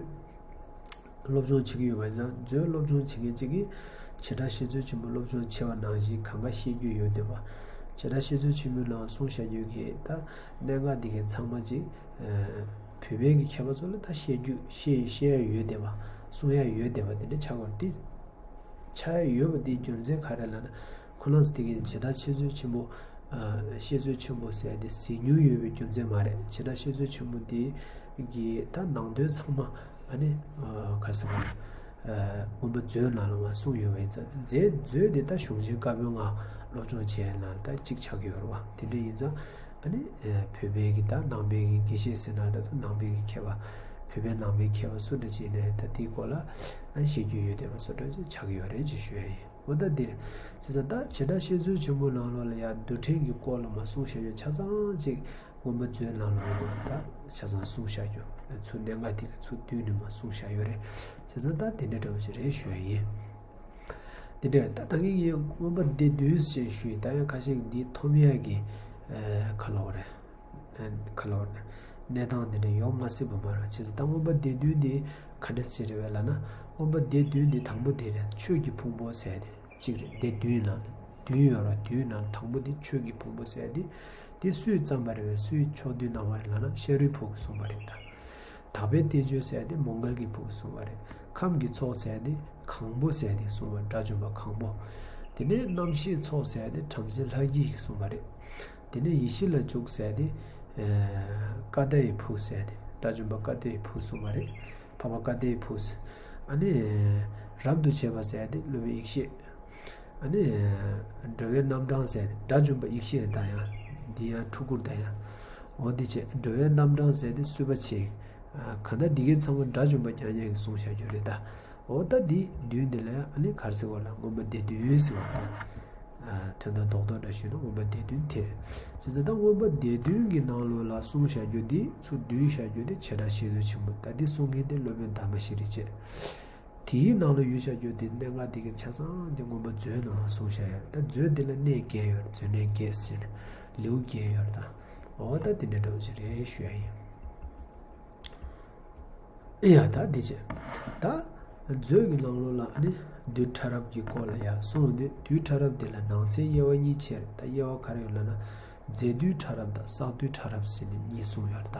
སློབ་སྦྱོང་བྱེད་ཀྱི་ཡོད་པ་ཡིན་ཙང་། མཛོད་སློབ་སྦྱོང་བྱེད་མཁན་གཅིག་གིས་བྱེ་བྲག་བཤད་མཛོད་ཆེན་པོ་སློབ་སྦྱོང་བྱས་པ་ནང་བཞིན་གང་ག་ཤེས་རྒྱུ་ཡོད་བསྡད་པ། བྱེ་བྲག་བཤད་མཛོད་ཆེན་པོའི་ནང་གསུངས་བཞག་རྒྱུ་གི་ད་གནད་འགག་འདི་གའི་ཚང་མ་ཅིག་ཨ་ བོད་པའི་གི་མཁས་པ་ཚོ་ལ་ད་བཤད་རྒྱུ་བཤད་བཤད་ཡ་ཡོད་བསྡད་པ། གསུང་ཡ་ཡོད་བསྡད་པ་དེ་འདྲ་ཆགས་པ་རེད། དེ་ཆགས་ཡ་ཡོད་པ་དེའི་རྒྱུ་མཚན་ག་རེ་ལབ་ན། ཁོ་རང་ཚོ་དེ་གའི་བྱེ་བྲག་བཤད་མཛོད་ཆེན་པོ། ཨ། བཤད་མཛོད་ཆེན་པོ་ཟེར་ཡ་དེ་གཟིགས་མྱོང་ཡོད་པའི་རྒྱུ་མཚན་མ་རེད། བྱེ་བྲག་བཤད་མཛོད་ཆེན་པོ་དེ་གི་ད་ནང་དོན་ཚང་མ་ཨ་ནི། ཨ། ག་རེ་ཟེར་དགོས་རེད། ཨ། མངོན་པ་མཛོད་ནང་ལ་མར་གསུངས་ཡོད་པ་ཡིན་ཙང་། མཛོད་མཛོད་དེ་ད་གཞུང་ཆེན་བཀའ་པོད་ལྔ་སློབ་སྦྱོང་བྱེད་ཡ་ནང་ལ་ད་གཅིག་ཆགས་ཀྱི་ཡོད་རེད་བ། དེ་འདྲ་ཡིན་ཙང་ཨ་ནི། ཨ། བོད་པའི་གི་ད་ནང་པའི་གི་དགེ་བཤེས་ཟེར་ན་འདྲ། ད་ནང་པའི་གི་མཁས་པ། བོད་པའི་ནང་པའི་མཁས་པ་སུ་འདྲ་ཅིག་ཡིན་ནའི་ད་དེའི་སྐོར་ལ་ཨ་ནི་བཤད་རྒྱུ་ཡོད་བསྡད་པ་བཟོ་འདྲ་ཅིག་ཆགས་ཀྱི་ཡོད་རེད་ཅེས་ཞུ་ཡ་ཡིན། འོ་ད་འདིར་བྱས་ཙང་ད་བྱེ་བྲག་བཤད་མཛོད་ཆེན་པོ་ནང་ལོགས་ལ་ཡ་རྡུལ་ཕྲན་གྱི་སྐོར་ལ་མར་གསུངས་བཞག་ཡོད། ཆ་ཚང་ཅིག་མངོན་པ་མཛོད་ནང་ལོགས་ལ་ད་ཆ་ཚང་གསུངས་བཞག་རྒྱུ། ཚུར་གནད་འགག་དེ་ག་ཚུར་བསྡུས་ནས་མར་གསུངས་བཞག་ཡོད་རེད། བྱས་ཙང་ད་དེ་འདྲ་འདྲ་བོ་ཞིག་རེད་ཞུ་ཡ་ཡིན། དེ་འདྲ་ད་ད་གིན་ངས་མངོན་པ་སྡེ་བདུན་ཞེས་ཞུས། ད་ཡང་ཁ་ཤས་འདི་མཐོང་ཡ་གི། ཨ། ག་ལབ་དགོས་རེད། ཨ། ག་ལབ་དགོས་རེད། གནས་སྟངས་དེ་འདྲ་ཡོང་མ་སྲིད་པ་མ་རེད། བྱས་ཙང་ད་མངོན་པ་སྡེ་བདུན་འདི་ག་འདྲ་ཞིག་རེད་པས་ལབ་ན། མངོན་པ་སྡེ་བདུན་འདི་དང་པོ་དེ་རེད། ཆོས་ཀྱི་ཕུང་པོ་ཟེར་དེ། གཅིག་རེད། སྡེ་བདུན་ནང་བདུན་ཡོད་རེད། བདུན་ནང་དང་པོ་དེ་ཆོས་ཀྱི་ཕུང་པོ་ཟེར་དེ། དེ་སུས་བརྩམས་པ་རེད་པས། སུའི་ཕྱོགས་བསྡུས་གནང་བ་རེད་ལབ་ན། ཤ་རུས་ཕུག་གིས་གསུངས་པ་རེད་ད། དག་པའི་བསྟན་བཅོས་ཟེར་དེ་མོའུ་འགལ་གྱི་ཕུག་གིས་གསུངས་པ་རེད། ཁམས་ཀྱི་ཚོགས་ཟེར་དེ་གང་པོ་ཟེར་དེ་གསུངས་པ། དགྲ་བཅོམ་པ་གང་པོ། དེ་ནས་རྣམ་ཤེས་ཚོགས་ཟེར་དེ་བྲམ་ཟེ་ལྷ་སྐྱིད་ཀྱིས་གསུངས་པ་རེད། དེ་ནས་ཡེ་ཤེས་ལ་འཇུག་ཟེར་དེ། ཨ། ཀ་དྷའི་ཕུག་ཟེར་དེ། དགྲ་བཅོམ་པ་ཀ་དྷའི་ཕུག་གསུངས་པ་རེད། འཕགས་པ་ཀ་དྷའི་ཕུག། ཨ་ནི། རབ་ཏུ་བྱེད་པ་ཟེར་དེ་སློབ་དཔོན་ཡེ་ཤེས། ཨ་ནི། འགྲོ་བའི་རྣམ་གྲངས་ཟེར་དེ་དགྲ་བཅོམ་པ་ཡེ་ཤེས་དང་ཡང་། འདི་ཡང་ཕྲུ་གུར་དང་ཡང་། འོ་འདི་བྱས། འགྲོ་བའི་རྣམ་གྲངས་ཟེར་དེ་གསུས་པ་ཆེ། ཨ། གང་ལྟར་འདི་གའི་ཚང་མ་དགྲ་བཅོམ་པ་མྱ་ངན་གྱིས་གསུངས་བཞག་རྒྱུ་རེད་ད། འོ་ད་འདི་བདུན་འདི་ལ་ཡང་ཨ་ནི་ག་རེ་ཟེར་བ་ལབ་ན། མངོན་པ་སྡེ་བདུན་ཟེར་བ་དང་། ཨ། དོན་དག་རྡོག་རྡོག་འདྲ་ཞུས་ན་མངོན་པ་སྡེ་བདུན་དེ་རེད། བྱས་ཙང་ད་མངོན་པ་སྡེ་བདུན་གྱི་ནང་ལོགས་ལ་གསུངས་བཞག་རྒྱུ་འདི། ཚུར་བསྡུས་བཞག་རྒྱུ་འདི་བྱེ་བྲག་བཤད་མཛོད་ཆེན་པོ། ད་འདི་གསུང་མཁན་དེ་སློབ་དཔོན་དར་མ་ཤྲཱི་རེད་བྱས། དེའི་ནང་ལ་ཡོད་བཞག་རྒྱུ་དེ་གནད་འགག་དེ་གའི་ཆ་ཚང་དེ་མངོན་པ་མཛོད་ནང་ལ་གསུངས་བཞག་ཡོད། ད་མཛོད་དེ་ལ་གནས་བརྒྱད་ཡོད། མཛོད་གནས་བརྒྱད་ཟེར་ནས་ལེའུ་བརྒྱད་ཡོད་ད། འོ་ད་དེ་འདྲ་འདྲ་བོ་ཞིག་རེད་ཞུ་ཡ་ཡིན། ཡ་ད་འདི་བྱས། ད་མཛོད་ཀྱི་ནང་ལོགས་ལ་ཨ་ནི་རྡུལ་ཕྲ་རབ་ཀྱི་སྐོར་ལ་ཡ་གསུངས་ཡོད་དུས། རྡུལ་ཕྲ་རབ་དེ་ལ་ནང་གསེས་དབྱེ་བ་གཉིས་ཕྱེ། ད་དབྱེ་བ་ག་རེ་ཡོད་ལབ་ན། རྫས་རྡུལ་ཕྲ་རབ་དང་བསགས་རྡུལ་ཕྲ་རབ་ཟེར་ནས་གཉིས་གསུངས་ཡོད་ད།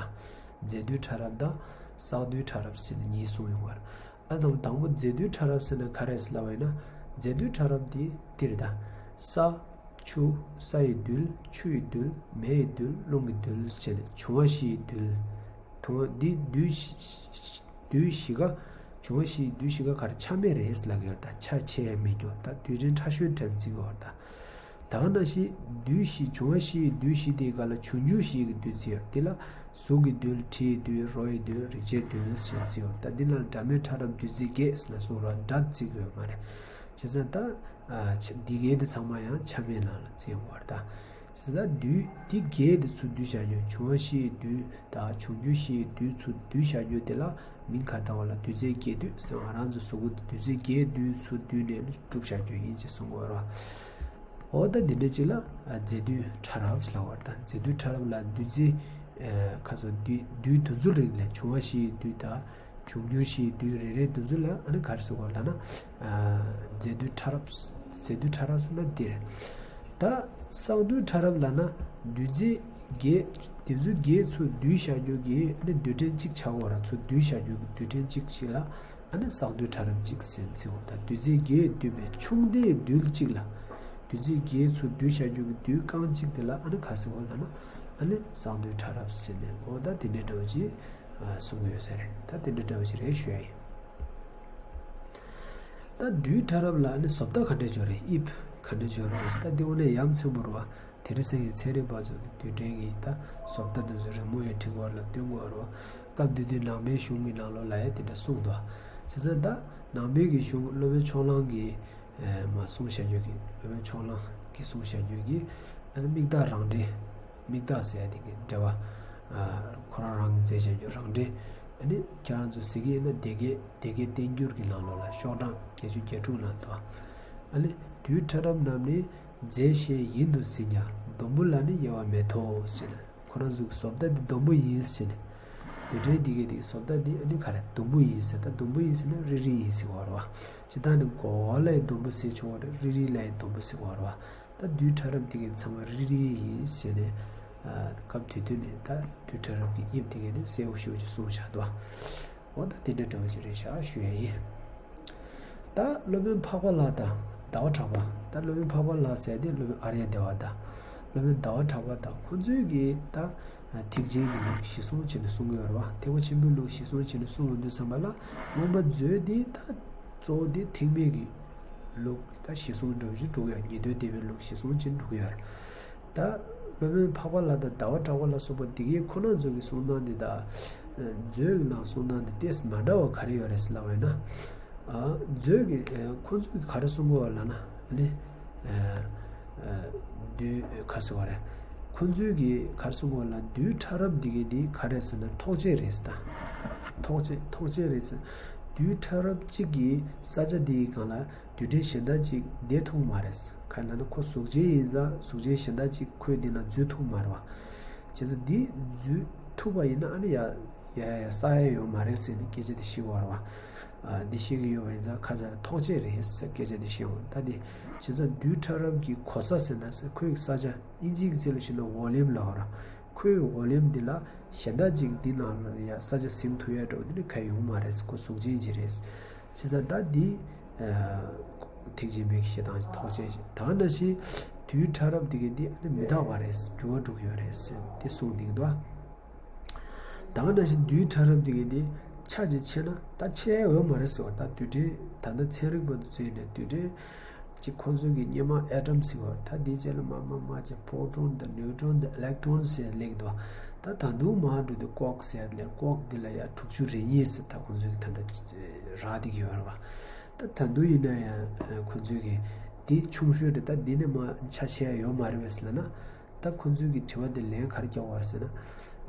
རྫས་རྡུལ་ཕྲ་རབ་དང་བསགས་རྡུལ་ཕྲ་རབ་ཟེར་ནས་གཉིས་གསུངས་ཡོད་པ་རེད། ཨ་དང་དང་པོ་རྫས་རྡུལ་ཕྲ་རབ་ཟེར་ན་ག་རེ་ཟེར་ལབ་པ་ཡིན་ན། རྫས་རྡུལ་ཕྲ་རབ་དེ་འདི་རེད་ད། ས། ཆུ། ས་ཡི་རྡུལ། ཆུ་ཡི་རྡུལ། མེ་ཡི་རྡུལ། རླུང་གི་རྡུལ་བྱས་ནས་འབྱུང་བ་བཞི་ཡི་རྡུལ། འབྱུང་བ་འདི་རྡུལ་བཞི། རྡུལ་བཞི་ཀ་འབྱུང་བ་བཞི་ཡི་རྡུལ་བཞི་ཀ་ག་རེ་ཆ་མེད་རེད་ལབ་ཀྱི་ཡོད་ད། ཆ་ཆེ་ཡ་མེད་རྒྱུ་ད། རྡུལ་ཕྲན་ཕྲ་ཤོས་འདྲ་བོ་བརྩི་གི་ཡོད་ད། ད་ག་ནང་བཞིན་རྡུལ་བཞི། འབྱུང་བ་བཞི་ཡི་རྡུལ་བཞི་དེའི་སྒང་ལ་འབྱུང་འགྱུར་བཞི་ཡི་རྡུལ་བརྩི་ཡོད། དེ་ལ་གཟུགས་ཀྱི་རྡུལ། དྲི་ཡི་རྡུལ། རོ་ཡི་རྡུལ། རེག་བྱའི་རྡུལ་ཞེས་བརྩི་ཡོད། ད་འདི་ནང་ལ་སྒྲ་མེད་ཕྲ་རབ་རྡུལ་རྫས་བརྒྱད་ཟེར་ལ་སོགས་ར་སྒྲ་བརྩི་དགོས་མ་རེད། བྱས་ཙང་ད། ཨ། ཆ་འདི་གའི་དེ་ཚང་མ་ཡང་ཆ་མེད་ནང་ལ་བརྩི་ཡོང་བ་རེད་ད། བྱས་ཙང་ད་རྡུལ་འདི་གའི་དེ་ཚུར་བསྡུས་བཞག་རྒྱུ། འབྱུང་བ་བཞི་ཡི་རྡུལ་དང་འབྱུང་འགྱུར་བཞི་ཡི་རྡུལ་ཚུར་བསྡུས་བཞག་རྒྱུ་དེ་ལ་མིང་ག་རེ་བཏགས་པ་ལབ་ན། རྡུལ་རྫས་བརྒྱད་འདུས་ཟེར། ང་རང་ཚོ་གཟུགས་པོ་འདི་རྡུལ་རྫས་བརྒྱད་འདུས་ཚུར་བསྡུས་ནས་གྲུབ་བཞག་རྒྱུ་ཡིན་ཅེས་གསུང་གི་ཡོད་རེད་བ། འོ་ད་འདི་འདྲ་ཅིག་ལ། ཨ། རྫས་རྡུལ་ཕྲ་རབ་ལབ་པ་རེད་ད། རྫས་རྡུལ་ཕྲ་རབ་ལ་རྡུལ་རྫས། ཨ། ཁ་སང་རྡུལ་རྡུལ་དེ་ཚོའི་རིགས་ལ་འབྱུང་བ་བཞི་ཡི་རྡུལ་དང་། འབྱུང་འགྱུར་བཞི་ཡི་རྡུལ་རེ་རེ་དེ་ཚོ་ལ་ཨ་ནི་ག་རེ་ཟེར་དགོས་ལབ་ན། ཨ། རྫས་རྡུལ་ཕྲ་རབ། རྫས་རྡུལ་ཕྲ་རབ་ཟེར་ན་འདི་རེད། ད་བསགས་རྡུལ་ཕྲ་རབ་ལབ་ན་རྡུལ་རྫས་བརྒྱད། དེ་ཚོ་བརྒྱད་ཚུར་བསྡུས་བཞག་རྒྱུ་གི་ཨ་ནི་རྡུལ་ཕྲན་གཅིག་ཆགས་ཡོད་རེད། ཚུར་བསྡུས་བཞག་རྒྱུ་གི་རྡུལ་ཕྲན་གཅིག་ཅིག་ལ་ཨ་ནི་བསགས་རྡུལ་ཕྲ་རབ་གཅིག་ཟེར་བརྩི་བ་དང་། རྡུལ་རྫས་བརྒྱད་བསྡུས་པའི་ཆུང་མཐའི་རྡུལ་གཅིག་ལ། རྡུལ་རྫས་བརྒྱད་ཚུར་བསྡུས་བཞག་རྒྱུ་གི་རྡུལ་རྐང་གཅིག་དེ་ལ་ཨ་ནི་ག་རེ་ཟེར་དགོས་ལབ་ན། ཨ་ནི་བསགས་རྡུལ་ཕྲ་རབ་ཟེར་ནས། འོ་ད་དེ་འདྲའི་འདྲ་བོ་ཅིག་ཨ། གསུང་གི་ཡོད་ས་རེད། ད་དེ་འདྲ་འདྲ་བོ་ཞིག་རེད་ཞུ་ཡ་ཡིན། ད་རྡུལ་ཕྲ་རབ་ལ་ནི་བཟོ་ལྟ་ག་འདྲས་ཡོད་རེད། དབྱིབས་ག་འདྲས་ཡོད་རེད། ད་འདི་དངོས་གནས་ཡ་མཚན་པོ་རེད་བ། དེང་རབས་ཀྱི་ཚན་རིག་པ་ཚོ་གི་རྡུལ་ཕྲན་གྱི་ད་བཟོ་ལྟ་དེ་ཚོ་རི་མོ་ཡང་བྲིས་ཡོད་རེད་ལབ། སྟོན་གྱི་ཡོད་རེད་བ། སྐབས་དེ་དུས་ནང་པའི་གཞུང་གི་ནང་ལོགས་ལ་ཡང་དེ་འདྲ་གསུངས་འདུག། བྱས་ཙང་ད་ནང་པའི་གི་གཞུང་སློབ་དཔོན་ཕྱོགས་གླང་གི་ཨ། མར་གསུངས་བཞག་རྒྱུ་གི། སློབ་དཔོན་ཕྱོགས་གླང་གིས་གསུངས་བཞག་རྒྱུ་གི་ཨ་ནི་མིག་བརྟག་རང་འགྲེལ། མིག་བརྟག་ཟེར་ཡ་དེ་གི་འགྲེལ་པ། ཨ། ཁོ་རང་རང་གིས་མཛད་བཞག་རྒྱུ་རང་འགྲེལ། ཨ་ནི་ཁྱེད་རང་ཚོ་གཟིགས་ཀྱི་ཡིན་ན་སྡེ་དགེ། སྡེ་དགེ་བསྟན་འགྱུར་གྱི་ནང་ལོགས་ལ་ཤོག་གྲངས་བརྒྱད་ཅུ་གྱ་དྲུག་ནང་འདུག། ཨ་ནི་རྡུལ་ཕྲ་རབ་རྣམས་ནི་རྫས་ཤེས་ཡིན་དུ་ཟིན་ཀྱང་། སྡོང་བུ་ལ་ནི་དབྱེ་བ་མེད་དོ་ཟེར་ནས། ཁོ་རང་ཚོ་གི་བཟོ་ལྟ་འདི་སྡོང་བུ་ཡིན་ཟེར་ནས། རྡུལ་ཕྲན་འདི་གའི་དེ་གི་བཟོ་ལྟ་འདི་ཨ་ནི་ག་རེ་སྡོང་བུ་ཡིན་ཟེར། ད་སྡོང་བུ་ཡིན་ཟེར་ན་རིལ་རིལ་ཡིན་ཟེར་བ་རེད་བ། སྤྱིར་བཏང་ནི་མགོ་བོ་ལ་ཡང་སྡོང་བུ་ཟེར་ཆོག་པ་རེད། རིལ་རིལ་ལ་ཡང་སྡོང་བུ་ཟེར་བ་རེད་བ། ད་རྡུལ་ཕྲ་རབ་འདི་གའི་ཚང་མ་རིལ་རིལ་ཡིན་ཟེར་ནས། སྐབས་དེ་དུས་ནས་ད་རྡུལ་ཕྲ་རབ་ཀྱི་དབྱིབས་དེ་གས་ནས་གསལ་པོ་ཞེ་པོ་ཅིག་གསུངས་བཞག་འདུག་འོ་ད་དེ་འདྲ་འདྲ་བོ་ཅིག་རེད་ཤག་ཞུ་ཡ་ཡིན། ད་སློབ་དཔོན་འཕགས་པ་ལྷ་དང་ཟླ་བ་གྲགས་པ། ད་སློབ་དཔོན་འཕགས་པ་ལྷ་ཟེར་དེ་སློབ་དཔོན་ཨཱརྱ་དེ་བ་དང་། སློབ་དཔོན་ཟླ་བ་གྲགས་པ་དང་ཁོང་ཚོའི་གིས་ད་ཐེག་ཆེན་གྱི་ལུགས་གཞི་བཟུང་བྱས་ནས་གསུང་གི་ཡོད་རེད་བ། ཐེག་པ་ཆེན་པོའི་ལུགས་གཞི་བཟུང་བྱས་ནས་གསུང་ཡོང་དུས་ཙམ་པ་ལ་མངོན་པ་མཛོད་དེ་ད་གཙོ་བོ་དེ་ཐེག་དམན་གྱི་ལུགས་ད་གཞི་བཟུང་འདྲ་བོ་ཞིག་འགྲོ་གི་ཡོད། ཉན་ཐོས་སྡེ་པའི་ལུགས་གཞི་བཟུང་བྱས་ནས་འགྲོ་གི་ཡོད་རེད། ད་སློབ་དཔོན་འཕགས་པ་ལྷ་དང་ཟླ་བ་གྲགས་པ་ལ་སོགས་པ་འདི་གའི་ཁོ་རང་ཚོ་གི་གསུང་སྟངས་འདི་དང་། མཛོད་ཀྱི་ནང་གསུང་སྟངས་འདི་ཏོག་ཙམ་མ་འདྲ་བ་ག་རེ་ཡོད་རེད་ཟེར་ལབ་པ་ཡིན་ན། མཛོད་ཀྱི་ཁོ་ཚོས་ག་རེ་གསུང་གི་ཡོད་ལབ་ན་ནི། རྡུལ་ག་ཟེར་བ་རེད། ཁོ་ཚོས་ཀྱི་ག་རེ་གསུང་གི་ཡོད་ལབ་ན་རྡུལ་ཕྲ་རབ་འདི་གའི་འདི་ག་རེ་ཟེར་ན་ཐོགས་བཅས་རེད་ཟེར་ད། ཐོགས་བཅས་ཐོགས་བཅས་རེད་ཟེར། རྡུལ་ཕྲ་རབ་གཅིག་གིས་ས་ཆ་འདིའི་སྒང་ལ་རྡུལ་ཕྲན་གཞན་དག་ཅིག་བསྡད་ཐུབ་མ་རེད། གང་ཡིན་ལབ་ན་ཁོ་གཟུགས་ཅན་ཡིན་ཙང་གཟུགས་ཅན་གཞན་དག་ཅིག་ཁོའི་འདི་ན་འཛུལ་ཐུབ་མ་རེད་བ། བྱས་ཙང་འདི་འཛུལ་ཐུབ་པ་ཡིན་ན་ཨ་ནི་ཡ་ཡ་ཡ་ས་ཡ་ཡོད་མ་རེད་ཟེར་ནས་སྐད་ཆ་དེ་བཤད་ཀྱི་ཡོད་རེད་བ། འདི་བཤད་ཀྱི་ཡོད་པ་ཡིན་ཙང་ཁ་ཚ་ལ་ཐོགས་བཅས་རེད་ཟེར་སྐད་ཆ་དེ་བཤད་ཡོང་ད་དེ། བྱས་ཙང་རྡུལ་ཕྲ་རབ་ཀྱི་གོ་ས་ཟེར་ན་ཟེར་ཁོའི་ས་ཆ་དབྱིན་ཇིའི་ཚིག་ལ་བཤད་ན་ཝོ་ལིམ་ལབ་ར། ཁོའི་ཝོ་ལིམ་འདི་ལ་གཞན་དག་ཅིག་འདི་ནང་ལ་ཡ་ས་ཆ་ཟིན་ཐུབ་ཡ་འདྲ་བོ་འདི་ནི་ག་ཡོང་མ་རེད། ཁོ་གཟུགས་ཅན་ཅིག་རེད། བྱས་ཙང་ད་འདི་ཐེག་ཆེན་པའི་བཤད་སྟངས་ཀྱི་ཐོགས་བཅས་ཤིག་ད་ག་ནང་བཞིན་རྡུལ་ཕྲ་རབ་འདི་གའི་འདི་ནི་མི་རྟག་པ་རེད། འགྱུར་བ་འགྲོ་གི་ཡོད་རེད་ཟེར་འདི་གསུངས་འདུག་འདུག་ད་ག་ནང་བཞིན་རྡུལ་ཕྲ་རབ་འདི་གའི་འདི་ཆ་ཅིག་ཆད་ན་ད་ཆད་ཡ་ཡོད་མ་རེད་ཟེར་བ། ད་རྡུལ་ཕྲན་ད་ལྟ་ཚན་རིག་པ་ཚོས་ནས་རྡུལ་ཕྲན་གཅིག་ཁོང་ཚོའི་གི་སྔོན་མ་ཨེ་ཊམ་ཟེར་བ་ད་འདིའི་རྗེས་ལ་མར་མར་མར་བྱས་པོ་ཊོན་དང་ནིའུ་ཊོན་དང་ཨི་ལེག་ཊོན་ཟེར་ལེགས་འདུག་ད་ད་དུང་མར་འགྲོ་དུས་ཀོག་ཟེར་ལེ་ཀོག་འདི་ལ་ཡ་དྲུག་ཅུ་རེ་གཉིས་ཟེར་ད་ཁོང་ཚོའི་གི་ད་ལྟ་རག་བསྡད་ཀྱི་ཡོད་རེད་བ། ད་ད་དུང་ཡིན་ན་ཡང་ཁོང་ཚོའི་གི་འདི་ཆུང་ཤོས་རེད། ད་འདི་ནས་མར་ཆ་ཆེ་ཡ་ཡོད་མ་རེད་བས་ལབ་ན། ད་ཁོང་ཚོའི་གི་དྲི་བ་དེ་ལན་ག་རེ་རྒྱག་པ་རེད་ཟེར་ན།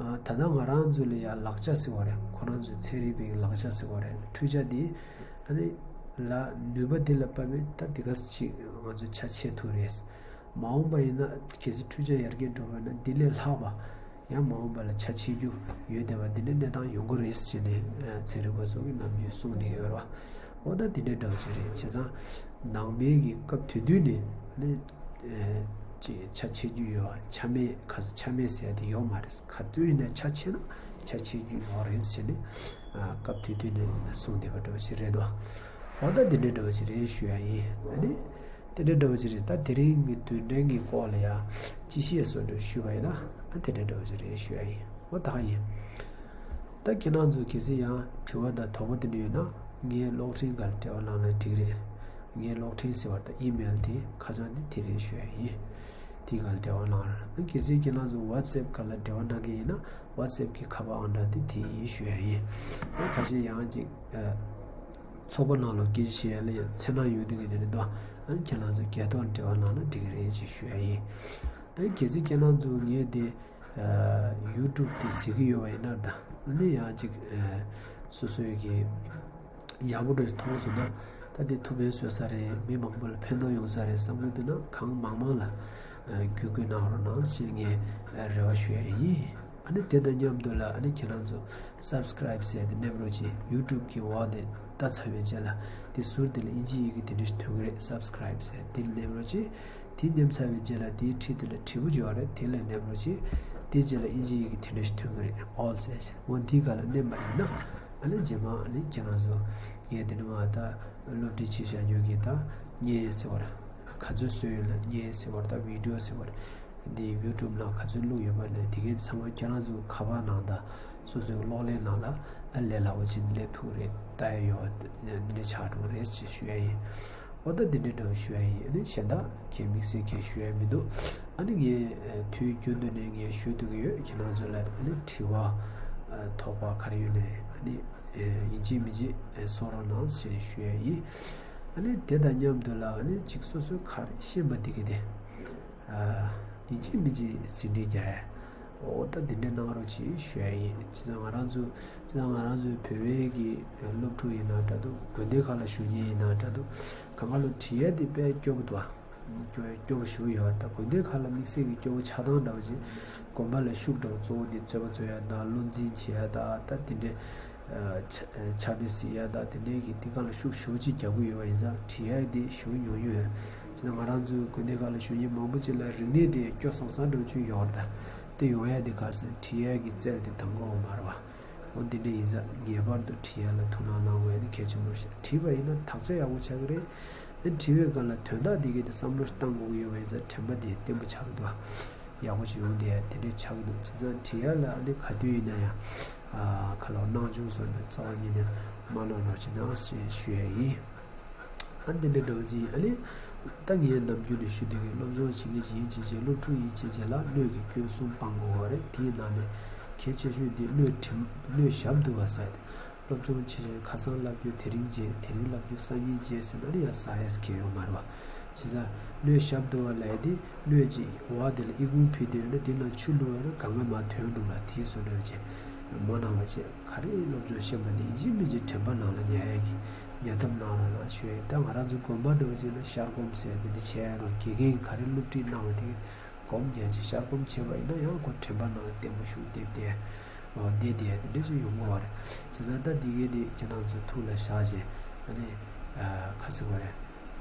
ད་ལྟ་ང་རང་ཚོ་ལ་ཡ་ལག་ཆ་ཟེར་བ་རེད། ཁོ་རང་ཚོའི་ཚན་རིག་པའི་ལག་ཆ་ཟེར་བ་རེད། འཕྲུལ་ཆ་དེ་ཨ་ནི་ལ་ནུས་པ་དེ་ལ་དཔག་པའི་ད་དེ་ག་ཅིག་ང་ཚོ་ཆ་ཆེ་ཐུབ་རེད། མ་འོངས་པ་ཡིན་ན་གལ་སྲིད་འཕྲུལ་ཆ་ཡར་རྒྱས་འགྲོ་བ་ཡིན་ན་འདི་ལས་ལྷག་པ་ཡང་མ་འོངས་པ་ལ་ཆ་ཆེ་རྒྱུ་ཡོད་བསྡད་པ་འདི་འདྲའི་གནས་སྟངས་ཡོང་གི་རེད་ཟེར་ནས་ཚན་རིག་པ་ཚོ་གི་ནམ་རྒྱུན་གསུངས་བསྡད་ཡོད་རེད་བ། འོ་ད་དེ་འདྲའི་འདྲ་བོ་ཅིག་རེད། བྱས་ཙང་ནང་པའི་གི་སྐབས་དེ་དུས་ནས་ནི་ཅིག་ཆ་ཆེ་རྒྱུ་ཡོད་བ། ཆ་མེད་ག་ཚོད་ཆ་མེད་ཟེར་ཡ་དེ་ཡོད་མ་རེད། ག་དུས་ཡིན་ན་ཆ་ཆེ་ན་ཆ་ཆེ་རྒྱུ་ཡོད་རེད་ཟེར་ནས་སྐབས་དེ་དུས་ནས་གསུངས་བསྡད་པ་འདྲ་བོ་ཅིག་རེད་དོ། འོ་ད་དེ་འདྲའི་འདྲ་བོ་ཅིག་རེད་ཞུ་ཡ་ཡིན། ཨ་ནི་དེ་འདྲའི་འདྲ་བོ་ཅིག་རེད། ད་དེ་རིང་གི་དུས་དྲན་གྱི་སྐོར་ལ་ཡ་ཅི་བཤད་སོགས་འདྲ་ཞུས་པ་ཡིན་ན་ཨ་དེ་འདྲའི་འདྲ་བོ་ཅིག་རེད་ཞུ་ཡ་ཡིན། འོ་ད་ག་ཡིན། ད་ཁྱེད་རང་ཚོ་གལ་སྲིད་ཡང་དྲི་བ་དང་དོགས་པ་དེ་འདྲ་ཡོད་ན་ངའི་གློག་འཕྲིན་སྒང་ལ་འབྲེལ་བ་གནང་ན་འགྲིག་རེད། ངའི་གློག་འཕྲིན་ཟེར་བ་དང་ཨི་མེལ་དེ་ཁ་བྱང་དེ་དེ་རེད་ཞུ་ཡ་ཡིན། དེའི་སྒང་ལ་འབྲེལ་བ་གནང་རོགས། གལ་སྲིད་ཁྱེད་རང་ཚོ་ཝ་ཊི་སེབ་སྒང་ལ་འབྲེལ་བ་གནང་གི་ཡིན་ན་ཝ་ཊི་སེབ་གི་ཁ་པར་ཨང་གྲངས་དེ་དེ་ཡིན་ཞུ་ཡ་ཡིན། ཁ་ཤས་ཡང་ཅིག་ཚོགས་པ་ནང་ལ་སྐད་ཆ་བཤད་ཡ་ལ་ཡ་འཚེར་སྣང་ཡོད་དུས་ཀྱི་དེ་རེད་དོ། ཁྱེད་རང་ཚོ་སྒེར་ཐོག་འབྲེལ་བ་གནང་ན་འགྲིག་གི་རེད་ཅེས་ཞུ་ཡ་ཡིན། གལ་སྲིད་ཁྱེད་རང་ཚོ་ངས་དེ་ཡུ་ཊུབ་དེ་གཟིགས་ཀྱི་ཡོད་པ་ཡིན་ན་ད་ནི་ཡང་ཅིག་སོ་སོའི་གི་ཡག་པོ་འདྲ་ཞིག་མཐོང་སོང་ན་ད་དེ་ཐུགས་ཕན་གསོས་ས་རེད། མི་མང་པོ་ལ་ཕན་ཐོགས་ཡོང་ས་རེད་བསམ་གྱི་འདུག་ན་གང་མང་མང་ལ་བརྒྱུད་སྐུལ་གནང་རོགས་གནང་ཞེས་ངས་རེ་བ་ཞུ་ཡ་ཡིན། ཨ་ནི་དེ་དང་མཉམ་དུ་ལ་ཨ་ནི་ཁྱེད་རང་ཚོ་སབ་སི་ཀ་རེབ་ཟེར་དེ་མནན་རོགས་གྱིས། ཡུ་ཊུབ་གི་འོག་དེ་ལྟ་ཚར་བའི་རྗེས་ལ་དེ་ཟུར་དེ་ལ་ཨིན་ཇི་ཡི་གེ་དེ་འདྲ་ཞིག་ཐོན་གྱི་རེད། སབ་སི་ཀ་རེབ་ཟེར་དེ་ལ་མནན་རོགས་གྱིས། དེ་མནན་ཚར་བའི་རྗེས་ལ་དེའི་འཁྲིས་དེ་ལ་དྲིལ་བུ་ཅིག་ཡོད་རེད། དེ་ལ་མནན་རོགས་གྱིས། དེའི་རྗེས་ལ་ཨིན་ཇི་ཡི་གེ་དེ་འདྲ་ཞིག་ཐོན་གྱི་རེད། ཨོལ་ཟེར་ཞིག་འོ་འདིའི་སྒང་ལ་མནན་པ་ཡིན་ན་ཨ་ནི་རྗེས་མ་ཨ་ནི་ཁྱེད་རང་ཚོ་ངས་དེ་ནི་མ་ད་སློབ་ཁྲིད་བྱེད་བཞག་རྒྱུ་གི་ད་བརྙན་ཟེར་བ་རེད། ག་ཚོད་བཟོས་ཡོད་ལ་བརྙན་ཟེར་བ་རེད། ད་བི་ཌི་ཡོ་ཟེར་བ་རེད། འདི་ཡུ་ཊུབ་ནང་ག་ཚོད་བླུགས་ཡོད་པ་ནས་དེ་གའི་ཚང་མ་ཁྱེད་རང་ཚོའི་ཁ་པར་ནང་དང་སོ་སོའི་གློག་ཀླད་ནང་ལ་ཨ་ལས་སླ་པོ་ཅིག་སླེབས་ཐུབ་རེད། ལྟ་ཡ་ཡོད་པ་འདི་འདྲ་ཆགས་འགྲོ་རེད་ཅེས་ཞུ་ཡ་ཡིན། འོ་ད་འདི་འདྲ་འདྲ་བོ་ཞུ་ཡ་ཡིན། ཨ་ནི་གཞན་དག་གའི་དམིགས་བསལ་གྱི་ཞུ་ཡ་མི་འདུག་ཨ་ནི་ངས་དུས་རྒྱུན་དུ་ནས་ངས་ཞུ་འདོད་ཀྱི་ཡོད། ཁྱེད་རང་ཚོ་ལ་ཨ་ནི་དྲི་བ་དོགས་པ་ག་རེ་ཡོད་ནས་ཨ་ནི་ཡིན་གཅིག་མིན་གཅིག་གསུང་རོགས་གནང་ཞེས་ཞུ་ཡ་ཡིན། ཨ་ནི་དེ་དང་མཉམ་དུ་ལ་ཨ་ནི་གཅིག་སོ་སོའི་ག་རེ་ཤེས་པ་འདི་གི་དེ། ཡིན་གཅིག་མིན་གཅིག་ཟིན་བྲིས་རྒྱག་ཡ། འོ་ད་འདི་འདྲ་གནང་རོགས་གྱིས་ཞུ་ཡ་ཡིན། བྱས་ཙང་ང་རང་ཚོ་བྱས་ཙང་ང་རང་ཚོའི་བོད་པའི་གི་སློབ་ཕྲུག་ཡིན་ན་འདྲ་འདུག་དགོན་སྡེ་ཁག་ལ་ཞུགས་མཁན་ཡིན་ན་འདྲ་འདུག་གང་ག་ལ་བྲིས་ཡ་དེ་དཔེ་སྐྱོ་པོ་འདུག་ཨ། སྐྱོ་སྐྱོ་པོ་ཞེ་པོ་ཡོད། ད་དགོན་སྡེ་ཁག་ལ་དམིགས་བསལ་གྱི་སྐྱོ་པོ་ཆགས་སྟངས་འདྲ་བོ་ཅིག་དགོན་པ་ལ་ཤུགས་འདྲ་བོ་གཙོ་བོ་དེ་རྩོད་པ་རྩོད་ཡ་དང་བློ་འཛིན་བྱེད་ཡ་དང་ད་དེ་འདྲའི་ཆ་ཆ་མེད་སྲིད་ཡ་ད་དེ་འདྲའི་གི་དེ་ག་ལ་ཤུགས་ཞེ་པོ་ཅིག་རྒྱག་གི་ཡོད་པ་ཡིན་ཙང་བྲིས་ཡ་དེ་ཞེ་པོ་ཉུང་ཉུང་ཡོད། བྱས་ན་ང་རང་ཚོའི་དགོན་སྡེ་ཁག་ལ་ཞུགས་མཁན་མང་པོ་ཅིག་ལ་རིག་གནས་དེ་སྐྱོ་སང་སང་འདྲ་བོ་ཅིག་ཡོད་རེད། ད་ དེ་ཡོང་ཡ་དེ་ག་ཟེར་བྲིས་ཡ་གི་རྩལ་དེ་དང་པོ་འོང་མ་རེད་བ། འོ་འདི་འདྲ་ཡིན་ཙང་ངེས་པར་དུ་བྲིས་ཡ་ལ་ཐུགས་སྣང་གནང་དགོས་ཡ་དེ་གལ་ཆེན་པོ་རེད་ཤག་བྲིས་པ་ཡིན་ན་དག་ཆ་ཡག་པོ་ཆགས་ཀྱི་རེད། ཨ་བྲིས་པའི་སྒང་ལ་དོན་དག་དེ་གའི་དེ་བསམ་བློ་ཞིག་བཏང་དགོས་ཀྱི་ཡོད་པ་ཡིན་ཙང་དྲན་པ་དེ་བརྟན་པོ་ཆགས་ཀྱི་འདུག་ཡག་པོ་ཞིག་ཡོང་བསྡད་ཡ་དེ་འདྲ་ཆགས་ཀྱི་འདུག་བྱས་ཙང་བྲིས་ཡ་ལ་ཨ་ནི་ག་དུས་ཡིན་ན་ཡང་ཨ་ཁ་ལོ་སྣང་ཆུང་བཟོ་ནས་རྩ་བ་ཉིད་ནས་མ་གནང་རོགས་བྱེད་གནང་ཞེས་ཞུ་ཡ་ཡིན། ཨ་འདི་འདྲའི་འདྲ་བོ་ཅིག་ཨ་ནི། ད་ངས་ནམ་རྒྱུན་ནས་ཞུ་བསྡད་ཀྱི་སློབ་སྦྱོང་བྱེད་མཁན་ཅིག་ཡིན་ཅེས་བྱས་སློབ་ཕྲུག་ཡིན་ཅེས་བྱས་ལ་སྣོད་ཀྱི་སྐྱོན་གསུམ་སྤང་དགོས་པ་རེད། དེའི་ནང་ནས་གལ་ཆེ་ཤོས་འདི་སྣོད་དྲིམ་སྣོད་ཞབས་འདུ་བ་ཟེར་ཏེ། སློབ་སྦྱོང་བྱེད་བྱས་ཁ་སང་བསླབ་རྒྱུ་དེ་རིང་བྱས་དེ་རིང་བསླབ་རྒྱུ་སང་ཉིན་བྱས་ཟེར་ན་ནི་ཡང་ཟ་ཡས་ཁེལ་ཡོད་མ་རེད་བ། བྱས་ཙང་སྣོད་ཞབས་འདུ་བ་ལབ་ཡས་དེ་སྣོད་ཀྱི་འོག་དེ་ལ་ཨི་ཁུང་ཕུལ་དུས་ན་དེ་ལ་ཆུ་བླུགས་པ་ན་གང་ག་མར་ཐོན་འགྲོ་ལ་དེའི་བཟོ་འདྲ་བྱས་མོ་གནང་བ་བྱས། ག་རེ་སློབ་སྦྱོང་ཤེས་པ་འདི་ཡིན་གཅིག་མིན་གཅིག་དྲན་པ་ནང་ལ་ཉར་ཡས་ཀྱི་ཉར་ཐབས་གནང་རོགས་གནང་ཞུ་ཡས། ད་ང་རང་ཚོ་དགོན་པ་འདྲ་བོ་ཅིག་ལ་ཤར་སྒོམ་ཟེར་དེ་འདྲ་བྱས་རོགས་དགེ་རྒན་ག་རེ་སློབ་ཁྲིད་གནང་བ་དེ་སྒོམ་རྒྱག་ཅིག་ཤར་སྒོམ་བྱས་པ་ཡིན་ན་ཡང་ཁོ་དྲན་པ་ནང་ལ་བརྟན་པོ་ཞིག་བསྡད་བསྡད་བསྡད་བསྡད་དེ་འདྲ་ཞིག་ཡོང་གི་ཡོད་རེད། བྱས་ཙང་ད་འདི་གའི་དེ་ཁྱེད་རང་ཚོ་ཐུགས་ལ་བཞག་བྱས་ཨ་ནི་ག་ཟེར་དགོས་རེད།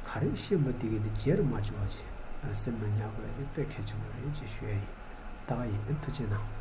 ག་རེ་ཤེས་པ་དེ་གའི་དེ་བརྗེད་རུ་མ་བཅུག་པ་བྱས་སེམས་ལ་ཉར་དགོས་ཡ་དེ་དཔེ་གལ་ཆེན་པོ་རེད་ཅེས་ཞུ་ཡ་ཡིན། ད་ག་ཡིན། ཐུགས་རྗེ་གནང་།